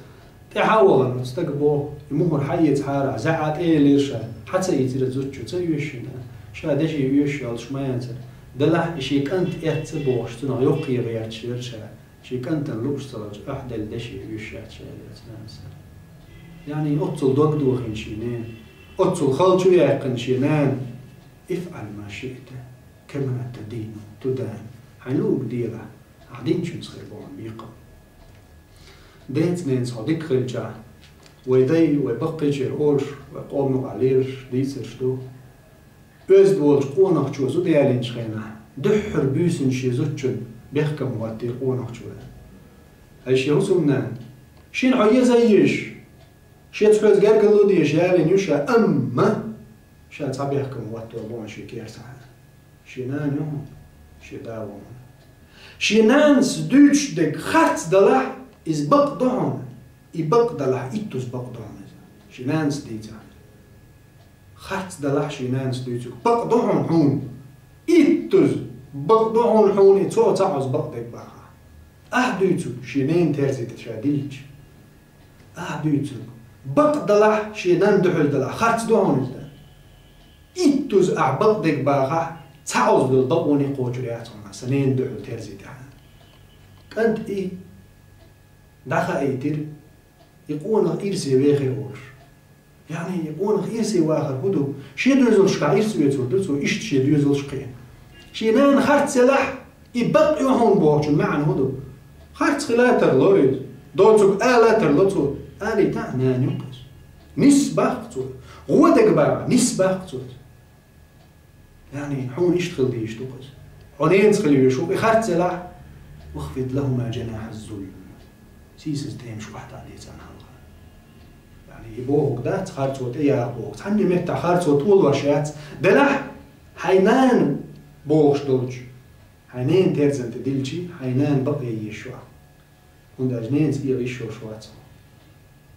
тӀаьхьа а вахана, оцу стага боху, и мухӀар хьаэцахьара, зӀе а тӀе елира ша, хьа ца ийцира зудчо, ца оьшу шена, ша деши оьшуш йолуш ма яцара. Делахь и шен кӀант эцна бохуш, цунах йоккхае гӀерташ яра ша, шен кӀантана лууш ца хилча, ахь делла деши оьшуш яц ша, элира цу нанас. Яъни, оццул дог дохийна шен ненан, оццул хала чу яьккхина шен нана: «افعل ما شئت، كما تدين تدان». Хьайн луург делахь, ахь динчуьнца хир бу хьуна бекхам. Деца-ненаца хьо дика хилчахь, вай дай, вай баккхийчера олуш, вай къоман юкъахь лелаш дийцарш ду. Оьзда волчу къонахчо зуда ялийнчу хенахь, дуьххьара буьйсанна шен зудчун бехкам хӀоттийра къонахчо. Ай шен хӀусамнана, шена хьо еза езаш, шеца хьоьца гергарло дезаш ялийна ю ша, амма ша цхьа бехкам хӀоттор бу хьуна шен керсахь. Шен нана ю хьуна, шен да ву хьуна. Шен нанас дуьйцуш дерг харц далахь, иза бакъ ду хьуна, и бакъ далахь, иттуза бакъ ду хьуна иза. Шен нанас дийцахь. Харц далахь, шен нанас дуьйцург бакъ ду хьуна, хьуна. Иттуза бакъ ду хьуна, хьуна, и цо ца Ӏозу бакъдерг бахахь. Ахь дуьйцург шен ненан терзийта ша дилча. Ахь дуьйцург бакъ далахь, шен нанна дуьхьал далахь, харц ду хьуна иза. Иттуза ахь бакъдерг бахахь, ца Ӏозу долу бакъоне кхочур яц хьуна, сан ненан дуьхьал терзийта хьан. КӀанта и дӀахаийтира, и къонах ирсе вехира олуш. Яъни, и къонах ирсе вахар хӀун ду? Шен доьзалшкахь ирс оьцур ду цо, иштта шен доьзалш кхиъна. Шен нана харц елахь, и бакъ ю хьуна бохучун маьӀна хӀун ду? Харц хила тарло иза, доцург ала тарло цо, алийта а нана ю-кх иза. Нис баккха цо. ГӀо дерг бахахь, нис баккха цо иза. Яъни, хьуна иштта хила дезаш ду-кх иза. Хьо ненца хила везаш ву-кх и харц елахь, «واخفض لهما جناح الذل». Сийсаза тӀемаш охьатаӀа де царна хьалха. Яъни, и бохург дац, харцо тӀеяха бохург. Цхьанне меттахь харцо толош яц. Делахь, хьайн нана бохуш долчу, хьайн ненан терзан тӀе дилчи, хьайн нана бакъ ян езаш ю ахь. ХӀунда аьлча ненца эгӀа йиш йолуш вац хьо.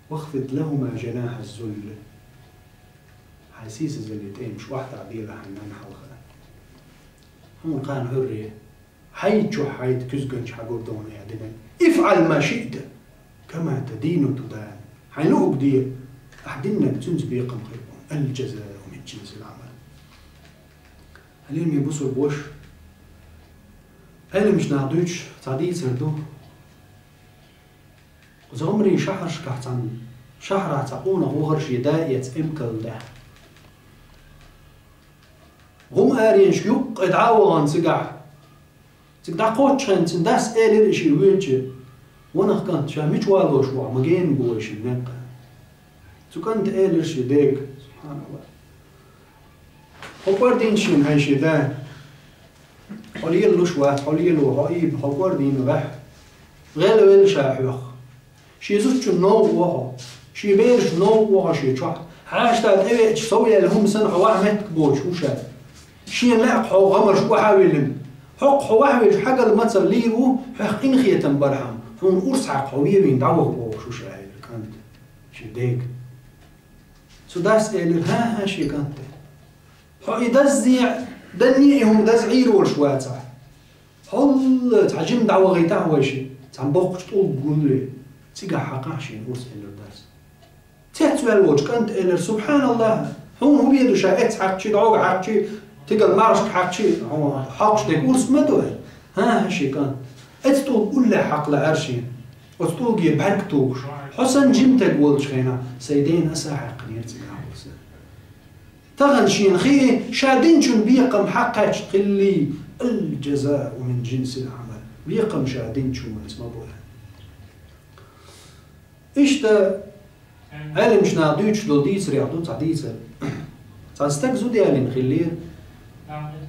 «واخفض لهما جناح الذل». Хьайн сийсазаллин тӀемаш охьатаӀа делахь хьайн нанна хьалха. Хьуна кхана Ӏуьрре, хьайчохь хьайда куьзганча хьагур ду хьуна, аьлла динан. «افعل ما شئت، كما تدين تدان». Хьайн луург де, ахь динарг цуьнца бекхам хир бу хьуна. «الجزاء من جنس العمل». Хьалимий бусург ваша, Ӏеламчу наха дуьйцуш цхьа дийцар ду. Кху заманийн шахьаршкахь цхьана шахьарахь цхьа къонах вахара шен да эцна эмкална тӀехь. ГӀум аренашка юккъе дӀа а вахана цигахь, цига дӀакхоччушхьана цуьнан дас элира и шен воьдучу: «Ванах, кӀант, ша мича валош ву хьо, ма гена бу вай шина некъ». Цу кӀанта элира шен дега: «СубхьаналлахӀ! Хьо кӀордийна шена, хьайн шен да? Хьо лелалуш вац, хьо лело, хьо ийба, хьо кӀордийна гӀехь. ГӀелвелла ша хьох. Шен зудчун новкъа ву хьо, шен бераш новкъа ву хьо шен чохь. Хьаштал тӀевеача, сов яьлла хӀума санна, хьо ваха меттиг боцуш ву ша. Шена лаьа хьо гӀамарш охьа а виллина. ХӀокху хьо ваха виллича, хьагал мацалла лийр ву, хьох къинхетам бархьама, хьуна урс хьакха хьо вевийна дӀаваха бохуш ву ша», — элира кӀанта шен дега. Цу дас элира: «ХӀан-хӀа, шен кӀант, хьо и даззехь, данне и хӀума даза Ӏийр волуш вацахь, хьолла цхьа жима дӀавахийтахьа вайшиъ, цхьана боккхачу тӀулга гуллий, цигахь хьакхахьа шена урс», — элира дас. Цецваьлла волчу кӀанта элира: «СубхьаналлахӀ! Хьуна хӀун бен ду ша эцца хьакхчи, дӀога хьакхчи, тигал маршка хьакхчи, хьо хьокхуш дерг урс ма ду хӀара? ХӀан-хӀа, шен кӀант, эцца тӀулга уллехь хьакха лаьара шена, оцу тӀулге бӀаьрг тухуш, хьо санна жима стаг волчу хенахь, сайн дена аса а хьаькхнера цигахь урс. Тахана шена хии, ша динчун бекхам хьакхаьчна хиллий, الجزاء من جنس العمل. Бекхам ша динчунца ма бу». Иштта Ӏеламчу наха дуьйцуш долу дийцарех ду цхьа дийцар. Цхьана стага зуда ялийна хиллера.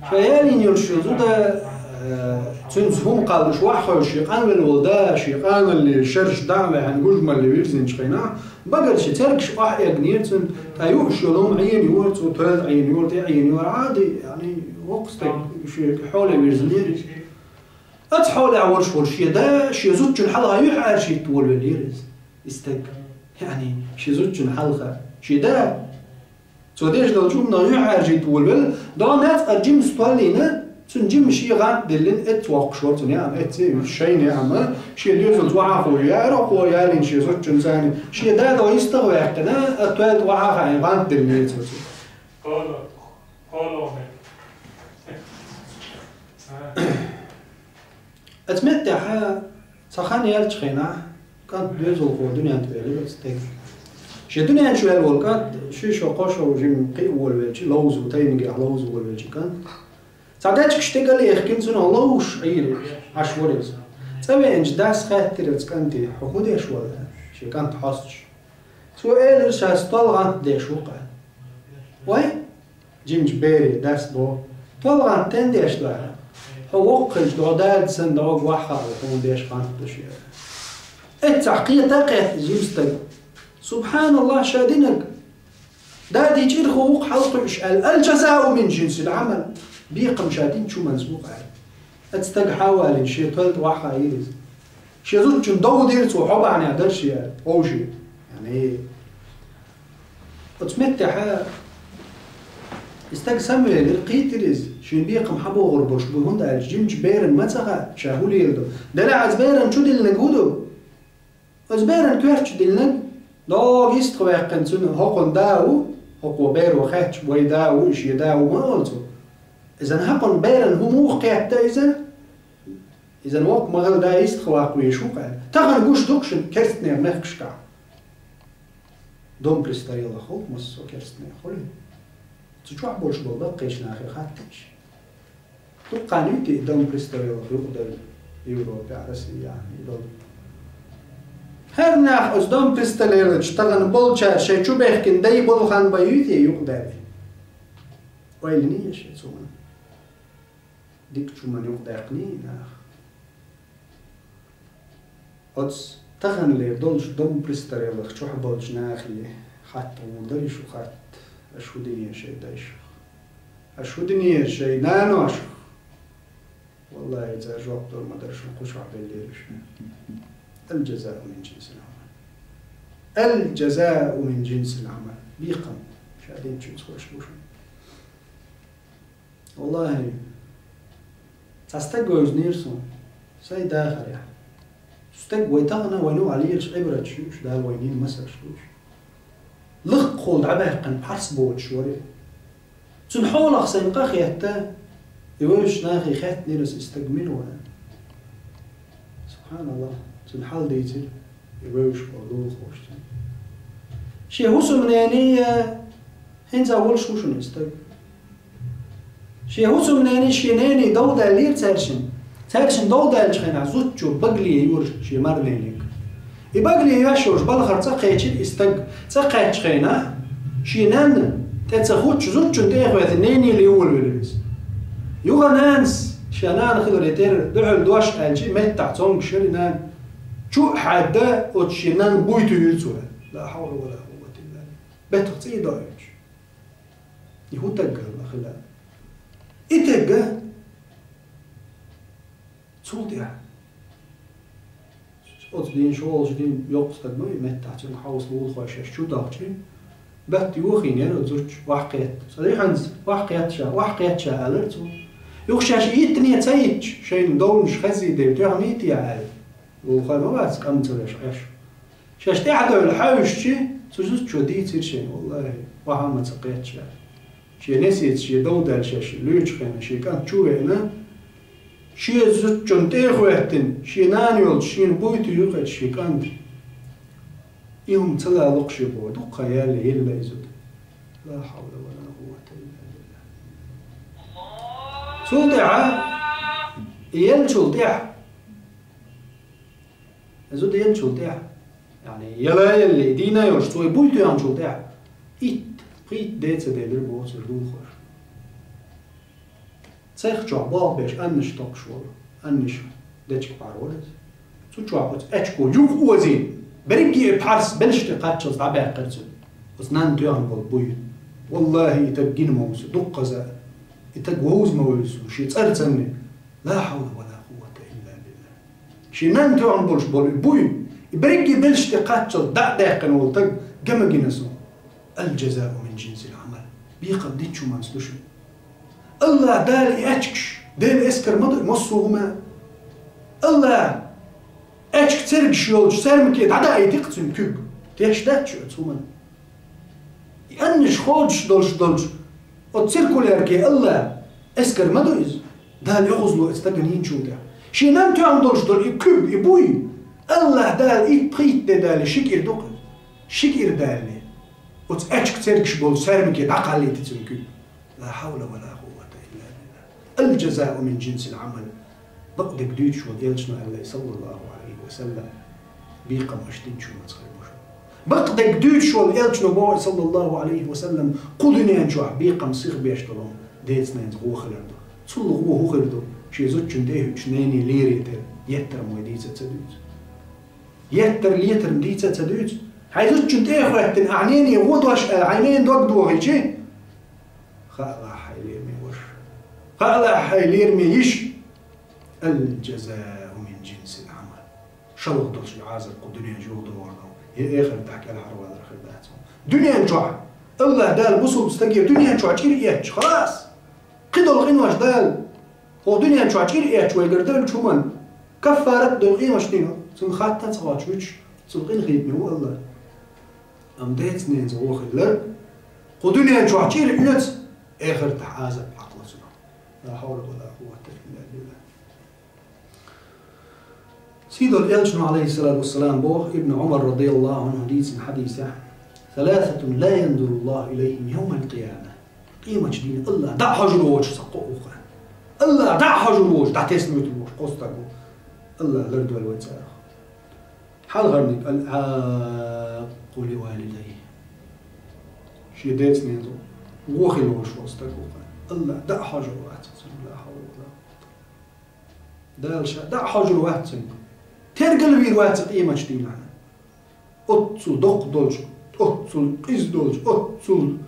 Ша ялийна йолуш йолу зуда, э, цуьнца хӀума кхаллаш ваха хьоьжуш, шен къанвелла волу да, шен къаналле шераш дӀа а ваьхьна, гуж-малли вирзинчу хенахь, багара шен цергаш охьаэгнера цуьнан, ткъа юуш йолу хӀума Ӏена йора цо, тоьлла Ӏена йора, тӀе Ӏена йора, Ӏади, яъни, воккха стаг шен хьоле вирзинера. Оцу хьолехь волуш волу шен да, шен зудчун хьалха юьхьӀаьржийта волавелира иза, и стаг. Яъни, шен зудчун хьалха. Шен да, цо деш долчу хӀуманах юьхьӀаьржийта волавелла, догӀу нацкъара жимма стол йина, цуьнан жимма шен гӀант диллина, эцца воккхуш вара цуьнан яа, эцца а вуьйцуш, шайна яа, шен доьзалца охьа а ховш, яа а кхо ялийна шен зудчуьнца, шен да догӀу йистах а ваьккхина, а тоьлла охьа а хаийна, гӀант диллина цо цуьнан. Оцу меттехь цхьа хан яьллачу хенахь, кӀант доьзалхо дуьнен тӀе ваьллера оцу стеган. Шен дуьнен чу ваьлла волу кӀант, ши шо, кхо шо жимма кхиа волавелча, ловзо, тайнигехь ловзо волавелча кӀант. Цхьа дечигаш тӀе гал а яхкина, цунах ловзуш Ӏийра, Ӏаш вара иза. ЦӀа веанчу дас хаьттира оцу кӀанте: «Хьо хӀун деш вара?» — аьлла, шен кӀант хьостуш. Цо элира: «Ша стол гӀант деш ву-кх», — аьлла. «Вай?» — жимачу бере дас боху. «Стол гӀант стенна деш ду?» — аьлла. «Хьо воккха хилча, догӀу дада санна догӀу ваха хаало, хьуна деш гӀант ду ша». Эццахь кхета а кхетта жима стаг: «СубхьаналлахӀ, ша динарг да дийцира, хӀун ву-кх хьалакхуьуш?» — аьлла. «Аль-жазау мин жинсиль Ӏамал». Бекхам ша динчу хӀуманца бу-кх, аьлла. Оцу стага хьа а валийна, шен тоьлла тӀе охьа а хаийра иза. Шен зудчун дов дира цо, хьо бахьанехь дара шен, аьлла, вовшийн. Яъни, оцу меттехь и стаг самавелира, кхийтира иза, шен бекхам хьан богӀур болуш бу, хӀунда аьлча жимачу берана ма ца хаьа, ша хӀун леладо. Делахь оцу берана чу диллинарг хӀун ду? Оцу берана коьрта чу диллинарг, догӀу йистах ваьккхина цуьнан хӀокхуьнан да ву, хӀокхо беро хаьттича, вай да ву, и шен да ву ма олу цо. Иза хӀокхуьнан берана хӀун муха кхетта иза? Иза воккха ма хилла да йистах ваккха везаш ву-кх, аьлла. Тахана гуш ду-кх шуна керстанера мехкашкахь. Дом престарелых хуьлу массо а керстанера хуьлу. Цу чохь болуш болу баккхийчу нахе хаттийша. Дуккха хан юй те и дом престарелых юкъадаьлла Европехь, Россехь и долу? ХӀара нах оцу дом престарелых чу тахана болчара шайн чу бехкина дай болу хан бан юй те юкъадаьлла? Ойла йиний аш цунах? Дика чу ма юкъадаьккхиний нах. Оцу таханлера долчу дом престарелых чохь болчу нахе хатта гӀур дара шу хатта: «Аша хӀун динера шайн дайшах? Аша хӀун динера шайн наношах?» Валлахи, цара жоп лур ма дара шуна, кху чохь беллера шу. Аль-жазау мин жинсиль Ӏамал. Аль-жазау мин жинсиль Ӏамал. Бекхам ша динчуьнца хуьлуш бу шуна. Валлахи, цхьа стаг вевзинера суна, сайн дахарехь. Цу стаг вай тахана вайна валийраш Ӏибраташ ю уьш, Дала вайна йина масалш ду уьш. Лакхахула дӀабаьккхина пхьарс боцуш вара. Цуьнан хьолах сайна къа хетта, и вевзачу нахе хаьттинера аса, и стаг мила ву аьлла. СубхьаналлахӀ, цуьнан хьал дийцира и вевзаш болу лулахоша цуьнан. Шен хӀусамнене, хӀинца а волуш ву шуна и стаг. Шен хӀусамнене, шен нене дов даьллера цаьршинна. Цаьршинна дов даьллачу хенахь зудчо багале йора шен марнениг. И багале йоьш йолуш балхара цӀа кхечира и стаг. ЦӀа кхаьччу хенахь, шен нанна тӀе ца хӀуттуш, зудчунна тӀе а хӀоьттина, ненеле волавелира иза. Юха нанас, шен нана хиларе терра, дуьхьал дош аьлча, меттахь цомгуш яра и нана. Чу а хьаьдда, оцу шен нанна буй туьйхира цо. Ла хьавла ва ла къуввата илла билла. Беттах цӀий доуьйтуш. И хӀун таг хила? И таг а цул тӀаьхьа. Оцу дийнахь, шолгӀачу дийнахь йоккха стаг ма ю, меттахь цуьнан хьовса лулахой шаьш чу дахча, батта йохийна яра оцу зудчо, охьакхетта. Цо дихьанца, охьакхетта ша, охьакхетта ша, аьллера цо. Юха шаьш йиттине ца йиттича, шайна довнаш хаззий девлла, тоьхна йитий аьлла. Лулахой ма вац, кӀам ца веш Ӏеш. Шаьш тӀаьхьадевлла хьаьвсича, цу зудчо дийцира шайна, валлахи, охьа а ма ца кхетта ша. Шен несеца шен дов даьлла шаьш лоьчу хенахь шен кӀант чу а веана, шен зудчунна тӀе а хӀоьттина, шен нана йолчу шена буй туьйхира шен кӀанта. И хӀума ца лало-кх шен боху, дуккха яьлла елла и зуда. Ла хьавла ва ла къуввата илла билла. Цул тӀаьхьа, и еллачул тӀаьхьа, и зуда еллачул тӀаьхьа, яъни, яла а елла, дийна а йолуш, цо и буй тоьхначул тӀаьхьа, итт, пхийтта де ца делира боху церан лулахоша. Цех чохь болх беш аннаш токхуш волу, аннаш дечиг пхьар вара иза. Цу чохь оцу аьчко юха озийна, берриге а пхьарс белшаш тӀе кхаччалц дӀабаьккхира цуьнан оцу нанна тоьхна болу буй. Валлахи, и таг гина ма ву со, дуккхаза а, и таг вовза ма вевза со, шен цӀарца санна. Ла хьавла ва ла къуввата илла Шен нанна тоьхна болуш болу и буй, и берриге белшаш тӀе кхаччалц дӀа а даьккхина волу стаг, ган ма гина суна. Аль-джазау мин джинсиль Ӏамал. Бекхам динчу хӀуманца ду шуна. АллахӀ Дала и аьчкаш, Делан эскар ма ду и массо а хӀума. АллахӀ аьчка цергаш йолчу саьрмике дӀадаийти-кх цуьнан куьг. Теш дац шу оцу хӀуманна? И аннаш хоьдуш долуш долчу оцу циркулярке АллахӀан эскар ма ду иза? Дала оьгӀазло оцу стагана йинчул тӀаьхьа. Шен нанна тоьхна долуш долу и куьг, и буй, АллахӀ Дала итт-пхийтта де далале ши кӀира ду-кх иза. Ши кӀира далале оцу аьчка цергаш болчу саьрмике дӀакхаллийти цуьнан куьг. Ла хьавла ва ла къуввата илла биллахӀ. Аль-джазау мин джинсиль Ӏамал. Бакъдерг дуьйцуш волу элчано аьлла, саллаллаху Ӏалайхи ва саллам, бекхам аша динчу хӀуманца хир бу шуна. Бакъдерг дуьйцуш волу элчано боху, саллаллаху Ӏалайхи ва саллам, кху дуьнен чохь бекхам сиха беш долу хӀума деца-ненаца гӀо хилар ду. Цул гӀо хӀун хир ду, шен зудчунна тӀе а хӀуьттуш, нене лерина тера еттар ма вай дийца а ца дуьйцу. Еттар летар ма дийца а ца дуьйцу. Хьайн зудчунна тӀе а хӀоьттина, ахь нене гӀо дош аьлла, хьайн ненан дог дохийчи, хаалахь хьайн лераме ваша. Хаалахь хьайн лераме йиша. Аль-джазау мин джинсиль Ӏамал. ШолгӀа долуш и Ӏазап кху дуьнен чохь догӀур ду, я эхартахь кӀелхьарвалар хир дац. Дуьнен чохь, АллахӀ Дала бусулба стаге дуьнен чохь чӀир эцча, халас! Кхидолу къинош Дала хӀокху дуьнен чохь чӀир эцча вайгара девллачу хӀуманна каффарат а дойла къематдийнахь, цунна хатта а ца хоттуш вуьтуш, цунна къинхетаме ву АллахӀ. Амма деца-ненаца гӀо хилар, кху дуьнен чохь чӀир оьцу, эхартахь Ӏазап хьакхо цунах. Ла хьавла ва ла къуввата илла биллахӀ. Сийдолу элчано, Ӏалайхиссалату вассалам, боху Ибн Ӏумар, радияллаху Ӏанху, дийцина хьадисехь: «Саласатун ла янзуруллаху илайхим явмал къияма». Къематдийнахь АллахӀ дӀа а хьожур воцуш цхьа кхо ву-кх. АллахӀ дӀа а хьожур воцуш, дӀатесна вуьтур воцуш кхо стаг ву. АллахӀ лардойла вай царах. Хьалхарниг: «Аль-Ӏаккъу ли валидайхи». Шен деца-ненаца гӀо хилла волуш волу стаг ву-кх. АллахӀ дӀа а хьожур вац цуьнга, ла хьавла ва ла къуввата. Дала ша дӀа а хьожур вац цуьнга. Тергал а вийр вац къематдийнахь. Оццул доккха долчу, оццул къиза долчу, оццул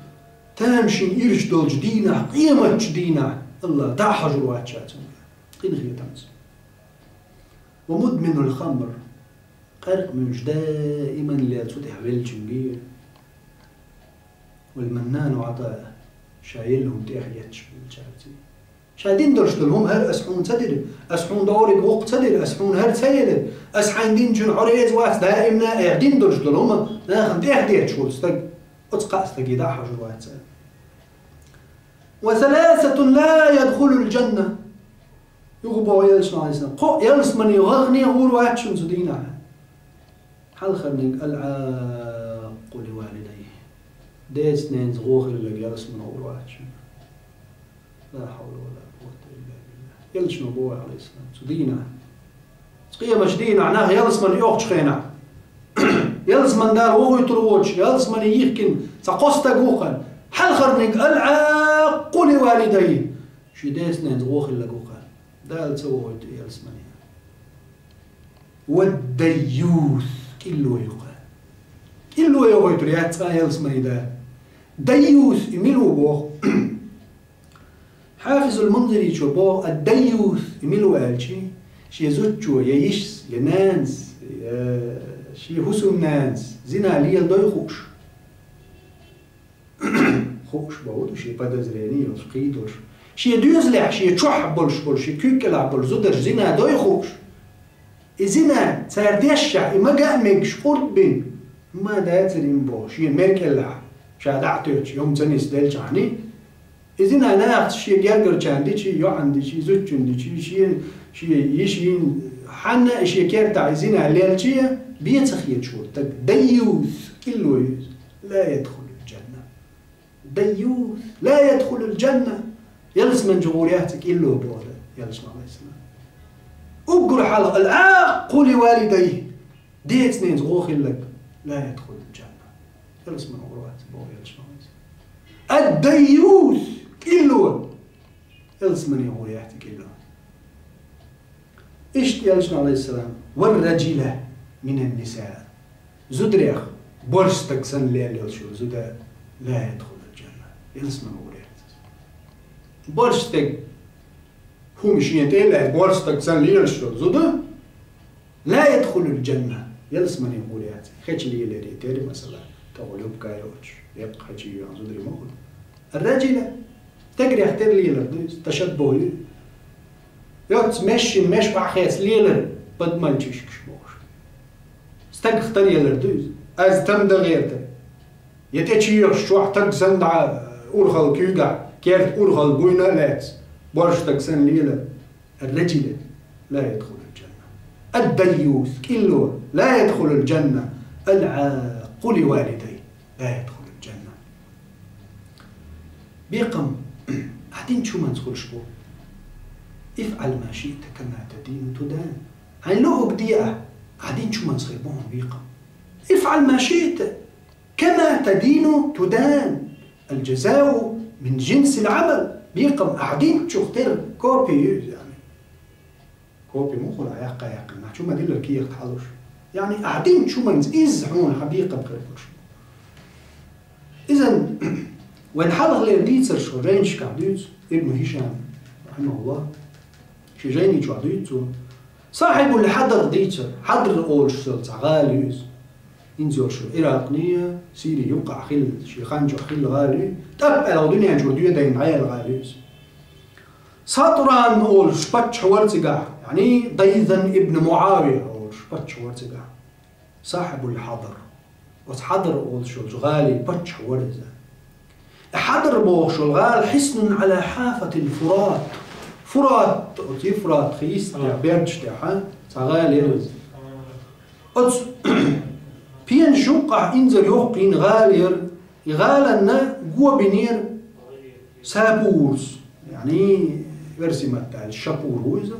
тамашийна ирча долчу дийнахь, къематчу дийнахь АллахӀ дӀа а хьожур вац ша цуьнга. Къинхетамца. «Ва мудминуль хамр», къаьркъа муьйлуш даиман лела цу тӀехь веллачуьнга. «Валь маннану Ӏатаъ», ша елла хӀума тӀех етташ болчаьрца. Ша дина долуш долу хӀума хӀара ас хьуна ца дира, ас хьуна догӀург воккха ца дира, ас хьуна хӀара ца елира, ас хьайна динчун хьо реза вац даимна а, э, дина долуш долу хӀума нахана тӀех детташ волу стаг, оцу кхаа стаге дӀа а хьожур вац цара. «Ва саласатун ла ядхулуль джанна». Юха боху элчано, Ӏалайхиссалам, кхо ялсамане гӀагӀне гӀур вац шуна цу дийнахь. Хьалхарниг: «Аль-Ӏаккъу ли валидайхи». Деца-ненаца гӀо хилларг ялсамане гӀур вац шуна. Ла хьавла ва ла къуввата илла биллахӀ. Элчано боху, Ӏалайхиссалам, цу дийнахь, цу къематчу дийнахь нах ялсамане оьхучу хенахь, ялсамане Дала вохуьйтур воцуш, ялсамане йихкина цхьа кхо стаг ву-кх. Хьалхарниг: «Аль-Ӏаккъу ли валидайхи». Шен деца-ненаца гӀо хилларг ву-кх. Дала ца вохуьйту ялсамане. «Вад-дайюс», кӀилло ю-кх. КӀилло йохуьйтур яц цкъа а ялсамане Дала. Дайюс и мила ву боху? Хьафизуль Мунзиричо боху: «Ад-дайюс» и мила ву аьлча, шен зудчо, я йишас, я нанас, я шен хӀусамнанас зина леладой хууш. Хууш боху ду, шен подозрени йолуш, кхийдолуш. Шен доьзалехь, шен чохь болуш болу, шен куьйга кӀелахь болу зударша зина дой хууш. И зина цара дешшехь, и мага а мегаш къурд бина, ма дацара и боху, шен мер кӀелахь ша дӀа а тоьттуш, и хӀума ца нисделчахьана. И зина нахаца шен гергарчарна дичи, йоӀана дичи, зудчунна дичи, шен, шен йишин, хьанна а шен кертахь и зина лелчи, бен ца хеташ волу стаг дайюс, кӀилло ю иза. Ла ядхулуль джанна. Дайюс ла ядхулуль джанна. Ялсамани чу гӀур яц и кӀилло боху, Элчано, Ӏалайхиссалам. Уггар хьалха: «Аль-Ӏаккъу ли валидайхи». Деца-ненаца гӀо хилларг: «Ла ядхулуль джанна». Ялсамани гӀур вац боху Элчано, Ӏалайхиссалам. Ад-дайюс, кӀилло. Ялсамани гӀур яц и кӀилло. Иштта Элчано, Ӏалайхиссалам: «Вар-раджила минан-ниса». Зударех борша стаг санна лелла йолуш йолу зуда: «Ла ядхулуль джанна». Ялсамани гӀур яц. Борша стаг, хӀума шена тӀе а лаьцна, борша стаг санна лелаш йолу зуда, يدخل الجنة. Ялсмане гӀоле яц. Хечи леларе тера масала. ТӀагӀолла юбка йолча, яккха хечи йоагӀа зударий ма хуьлу. الرجل, стегарех тера лелар ду иза, ташаббугӀ ю. Йоцца мешин меш бахьа хеца лелар, подмальчишкаш бохуш. Стагах тара елар ду иза. Аз там дан гӀерта. Я тӀечу ехаш чохь таг санна дӀа урхалла куьйгахь, керта урхалла буйна а лаьцна, борша стаг санна лела, الرجل لا يدخل الجنة. الديوث, кӀилло, لا يدخل الجنة. العاق لوالديه لا يدخل الجنة. Бекхам, ахь динчу хӀуманца хуьлуш бу. افعل ما شئت كما تدين تدان. Хьайн луъург де ахь, ахь динчу хӀуманца хир бу хьуна бекхам. افعل ما شئت كما تدين تدان. الجزاء من جنس العمل. Бекхам, ахь динчух тера копи ю иза, яъни. Копи муха хуьлу, яккха яьккхина, нах чу ма диллара кехат хьалуш. Яъни, ахь динчу хӀуманца иза хьуна хьан бекхам хир болуш. Иза вайн хьалхалера дийцарш ву жайнашкахь дуьйцу Ибн Хишам, рахьимахуллах, шен жайни чохь дуьйцу цо. Сахьибул Хьадр дийцар, Хьадр олуш йолу цхьа гӀала ю иза. ХӀинца йолуш Иракъний, Сирий юккъахь хилла, шен хан чохь хилла гӀала ю, тӀаккха аьлла дуьнен чуьра доьдайна Ӏела гӀала ю иза. Сатуран олуш паччахь вара цигахь, яъни Дайзан ибн МуӀавия олуш паччахь вара цигахь. Сахьибул Хьадр. Оцу Хьадр олуш йолчу гӀалин паччахь вара иза. Хьадр бохуш йолу гӀала حصن على حافة الفرات. Фурат, оцу Ефрат хи йистехь, берташ тӀехь, цхьа гӀала яра иза. Оцу пенаш юккъахь инзаре йоккха йина гӀала яра. И гӀаланна го бинера Сапурс, яъни, версий маттахь аьлча, Шапур ву иза.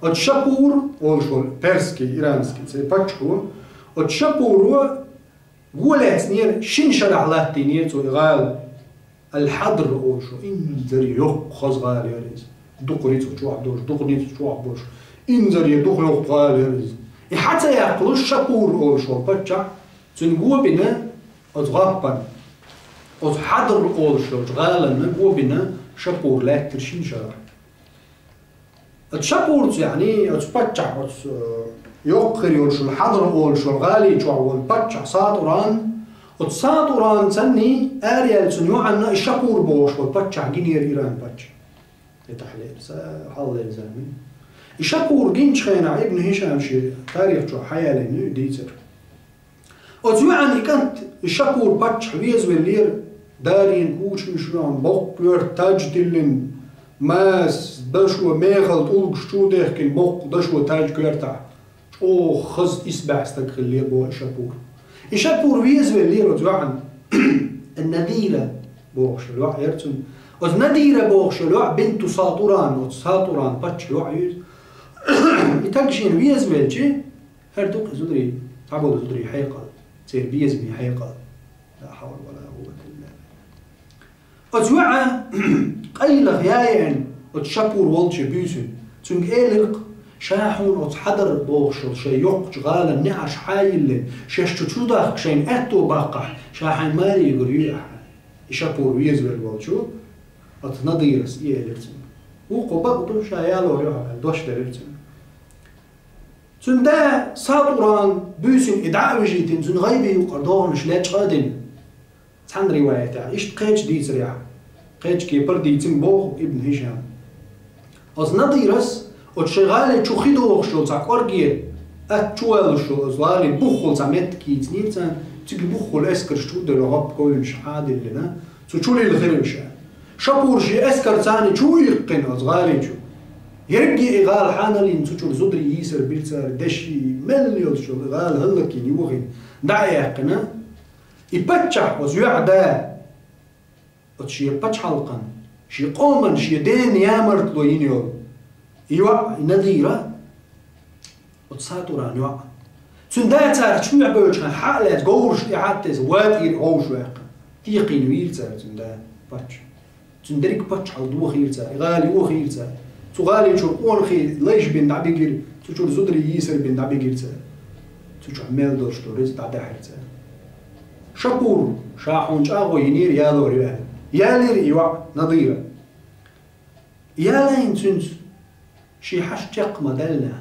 Оцу Шапур олуш волу персский, иранский церан паччахьо, оцу Шапуро го лаьцнера, шина шарахь латтийнера цо и гӀала. Ал-Хьадр олуш, инзаре йоккха хаза гӀала яра иза. Дукха ницкъ чохь долуш, дукха ницкъ чохь болуш, инзаре дукха йоккха гӀала яра иза. И хьа ца яккхалуш Шапур олуш волу паччахь, цуьнан го бина оцу гӀоппана. Оцу Хьадр олуш йолчу гӀаланна го бина Шапур лаьттира шина шарахь. Оцу Шапурца, яъни, оцу паччахь, оцу, э, йоккха хир йолуш йолу Хьадр олуш йолу гӀали чохь волу паччахь Сатуран, оцу Сатуран санний, араяьлла цуьнан йоӀанна и Шапур бохуш волу паччахь гинера Иран паччахь. И тахьлера, са хьаллера зама. И Шапур гинчу хенахь Ибн Хишам шен тарих чохь хьаялийна ю и дийцар. Оцу йоӀан и кӀант, и Шапур паччахь везавеллера, дарийна кучамаш йохна, боккха коьрта таж тиллина, маса, дашо мехала тӀулгаш чу дехкина, боккха дашо таж коьртахь. ЧӀогӀа хаза исбаьхьа стаг хиллера боху и Шапур. И Шапур везавеллера оцу йоӀан. Надира бохуш йолу йоӀ яра цуьнан. Оцу Надира бохуш йолу йоӀ бинту Сатуран, оцу Сатуран паччахьан йоӀ ю иза. И стаг шена везавелча, хӀара ду-кх и зударий, цхьаболу зударий хьекъал, церан безамийн хьекъал. لا حول ولا قوة إلا بالله. Оцу йоӀа къайлаха яйина, оцу Шапур волчу буьйсина. Цуьнга элира-кх, ша хьуна оцу Хьадар бохуш йолу шайн йоккхачу гӀаланна неӀарш хьа а йиллина, шаьш чу чу дахка шайна аьтто баккхахь, ша хьайн маре йигур юй ахьа. И Шапур везавелла волчу оцу Надирас и элира цуьнга. Вукхо бакъ ду, ша ялор ю хьо аьлла, дош делира цуьнга. Цуьнан да Сатуран буьйсина и дӀа а вижийтина, цуьнан гӀайби юккъара догӀанаш лечкъа а дина. Цхьана риваятехь, иштта кхечу дийцарехь, кхечу кепара дийцина боху Ибн Хишам. Оцу Надирас оцу шайн гӀали чу хи дохуш йолу цхьа кӀорге атта чу ваьллуш йолу оцу гӀали буххула цхьа меттиг йийцинера царна, цига буххула эскарш чу а делла, гӀоппа ковнаш хьа а диллина, цу чу лила хир уьш аьлла. Шапур шен эскар царна чу а иккхина оцу гӀали чу. Ерриге и гӀала хьаналлина цу чуьра зударий йийсар бира цара, деши, мел йолуш йолу и гӀала хӀаллакйина, йохийна, дӀа а яьккхина. И паччахь оцу йоӀа да, оцу шен пачхьалкхан, шен къоман, шен дена ямартло йина йолу и йоӀ, и Надира, оцу Сатуран йоӀ. Цуьнан да цара чу а бевлча хьан хьа а лаьцна, говраш тӀе хьа а тесна, ватӀийра хьовш ваьккхина. Текхийна вийра цара цуьнан да паччахь. Цуьнан дерриг паччахьалла дохийра цара, и гӀала йохийра цара. Цу гӀали чуьра къонахий лайш бина дӀабигира, цу чуьра зударий йийсар бина дӀабигира цара. Цу чохь мел долуш долу рицкъ дӀадаьхьира цара. Шапур, ша хьуна чӀагӀо йинера ялор ю аьлла. Ялира и йоӀ Надира. Ялайна цуьнца шен хьашт чекх ма даьлла.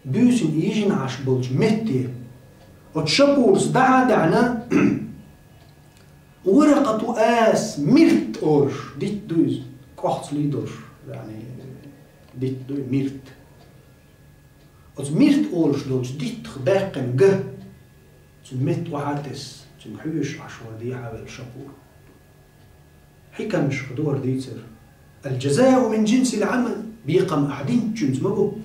Буьйсанна йижина Ӏаш болчу метте, оцу Шапурас дӀа а даьхьна, Варакъату ас, мирт олуш дитт ду иза, кӀохцаллий долуш, яъни, дитт ду и мирт. Оцу мирт олуш долчу диттах баьккхина га, цуьнан метта охьа а тесна, цуьнга хьоьжуш Ӏаш вара дехьа а велла Шапур. Хьикамашкахь ду хӀара дийцар. Аль-жазау мин джинсиль Ӏамал, бекхам ахь динчуьнца ма бу.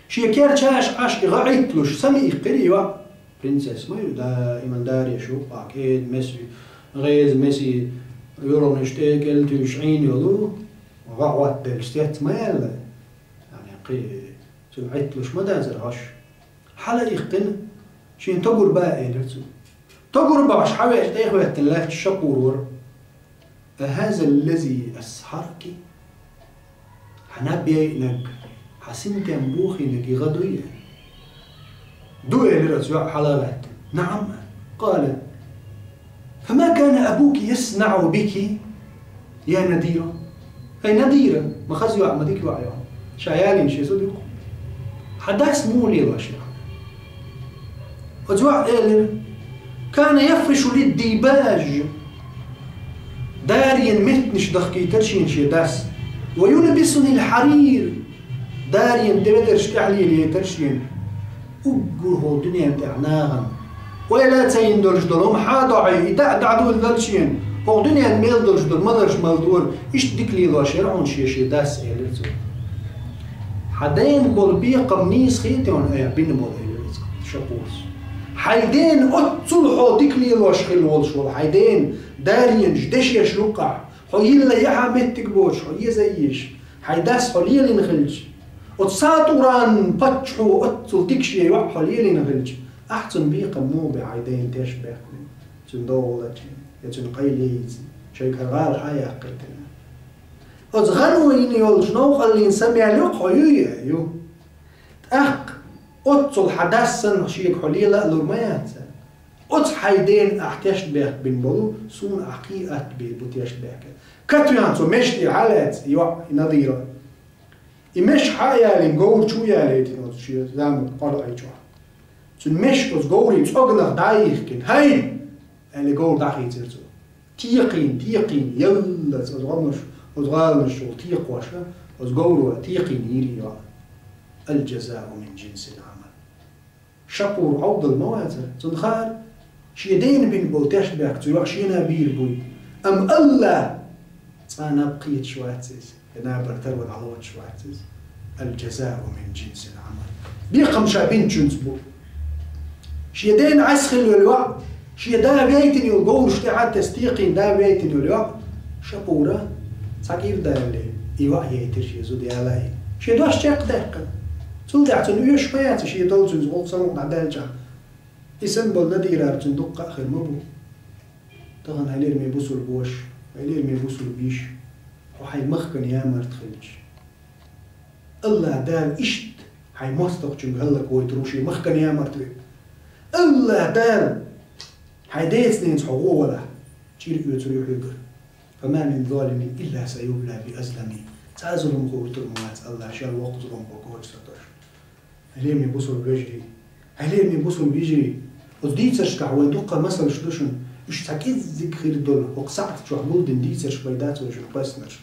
Шен керчаш Ӏаш и гӀа Ӏитталуш, сама иккхира и йоӀ. Принцесса ма ю, даиман дареш ю, кхаа кӀеда меси, гӀеза меси, юргӀанаш тӀе кӀел туьйсуш Ӏийна йолу, гӀа хӀоттаделлачу сецца ма яьлла. Яъни, кхин, цуьнан Ӏитталуш ма дацара хӀорш. Хьала иккхина, шен тогур бан элира цо. Тогур бахьаш хьавеача, тӀехӀоьттина лаьтташ Шапур вара. «Ахьаза ллази асхьараки?» Хьан наб яйнарг, хьан синтем бохийнарг и гӀа дуй? Ду, элира оцу йоӀа хьала а гӀаьттина. «Наам». Къала: «Фама кана абуки яснаӀу бики, я Надира?» Ай, Надира, ма хаза йоӀ, ма дика йоӀ ю хьан. Ша ялийна шен зуда ю-кх. Хьан дас муха лелош яра? Оцу йоӀа элира: «Кана яфришу ли ддибаж». Дарена меттанаш дахкийтара шена шен дас. «Ва юлбисуни ль-хьарир». Дарена тӀеведарш тӀехь лелийтара шена. Уггар хӀокху дуьненна тӀехь нахана ойла а ца йина долуш долу хӀума хьан а дохьий, и даа дӀадуьйла дара шена. ХӀокху дуьненна мел долуш долу маларш мала дора, иштта дика лелош яра хьуна шен, шен дас, элира цо. Хьан дена болу бекхам нийса хета хьуна айхьа бина болу, элира цо, Шапурас. Хьайн дена оццул хьо дика лелош хилла волуш волу хьайн дена даренаш, дешеш юккъахь, хьо йилла яхьа меттиг боцуш, хьо еза а езаш, хьайн дас хьо лелийна хилча, оцу Сатуран паччахьо оццул дика шен йоӀ хьо лелийна хилча, ахь цунна бекхам муха бе хьайн дена тешнабехк бина, цуьнан догӀу лачкъийна, я цуьнан къайле йийцина, шайгара гӀала хьан яккхийтина? Оцу гӀано йина йолчу новкъаллин самаьл ю-кх хьо, юй, ю. ТӀаккха оццул хьан дас санна шега хьо лела а лур ма яц. Оцу хьайн дена ахь тешнабехк бина болу, суна ахь кхин а атта бийр бу тешнабехкан. Катоьхна цо мешан тӀе хьа а лаьцна, йоӀ, и Надира. И меш хьа а ялийна, говр чу а ялийтина оцу шен заман кӀоргӀий чохь. Цуьнан меш оцу говрийн цӀогнах дӀа а йихкина: «ХӀай!» — аьлла, говр дӀахийцира цо. Текхийна, текхийна, яллалц оцу гӀомаш, оцу гӀаланаш чухула текхош, оцу говро текхийна йийра и йоӀ. Аль-жазау мин джинсиль Ӏамал. Шапур Ӏовдал ма вацара, цунна хаьара, шен дена бина болу тешнабехк цу йоӀа шена бийр буй. Амма АллахӀ цкъа а наб кхеташ вац иза, я набар тарван дӀалоцуш вац иза. Аль-жазау мин джинсиль Ӏамал. Бекхам ша бинчуьнца бу. Шен дена Ӏес хилла йолу йоӀ, шен да вейтина йолу говраш тӀе а тесна текхийна да вейтина йолу йоӀ, Шапура цхьа кӀира даьлла, и йоӀ яйтира шен зуда ялайна. Шен дош чекхдаьккхина. Цул тӀаьхьа цунна оьшуш ма яц, шен долчуьнца гӀуллакх самукъа дӀадаьлчахь. И санна болу Надирара цуьнан дуккха а хир ма бу. Тахана, хьай лераме бусулба ваша, хьай лераме бусулба йиша, хьо хьайн махкана ямарта хилча, АллахӀ Дала иштта хьайн мостагӀчуьнга хӀаллаквойтур ву шен махкана ямарта верг. АллахӀ Дала хьайн деца-ненаца хьо гӀо валахь, чӀир оьцур ю хьоьгара. Фама мин залимин илла саюбла би азлами. Цхьа а зуламхо вуьтур ма вац АллахӀ, шел воккха зуламхо коча ца тосуш. Хьай лераме бусулба вежарий, хьай лераме бусулба йижарий, оцу дийцаршкахь вайн дуккха масалш ду шуна, уьш цхьа кӀеззиг хир долу хӀокху сахьт чохь гулдина дийцарш бен дац вай шуна кхоьссинарш.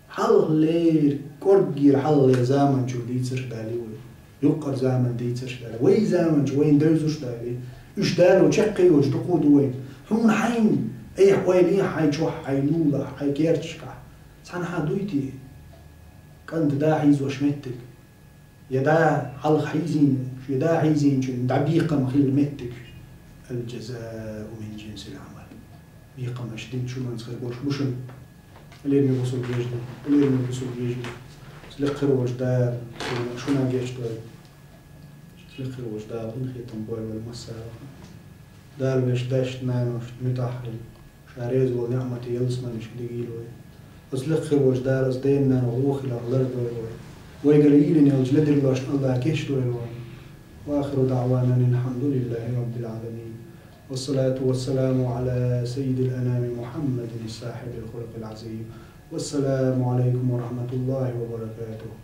Хьалхалера, кӀорггера хьалхалера заманчуьра дийцарш далий вай. Юккъера заман дийцарш далий. Вай заманчу вайна девзаш далий. Уьш дало чекх а йоцуш дукха а ду вайна. Хьуна хьайна, айхьа ойла е хьайн чохь, хьайн лулахь, хьайн керташкахь. Цхьанхьа дуй те? КӀанта да хьийзош меттиг. Я да хьалха хьийзийна, шен да хьийзийначунна дӀа бекхам хилла меттиг. Аль-жазау мин джинсиль Ӏамал. Бекхам аша динчу хӀуманца хир болуш бу шуна. Лераме бусулба вежарий, лераме бусулба йижарий. Лекха хир волчу Дала шуна гечдойла. Лекха хир волчу Дала къинхетам бойла вайн массарна. Дала вешан дайшна, наношна муьтӀахь хила. Ша реза волу неӀмате ялсаманешка дигийла вай. Оцу лекха хир волчу Дала оцу дена-нанна гӀо хиларх лардойла вай. Вайгара йийлина йолчу ледарлошна АллахӀа гечдойла вайн. Ва ахиру даӀвана анил хьамдулиллахӀи раббил Ӏаламин. Вассалату вассаламу Ӏала саййидил анами Мухьаммадин сахьибил хулукъил Ӏазим. Вассаламу Ӏалайкум ва рахьматуллахӀи ва баракатухӀ.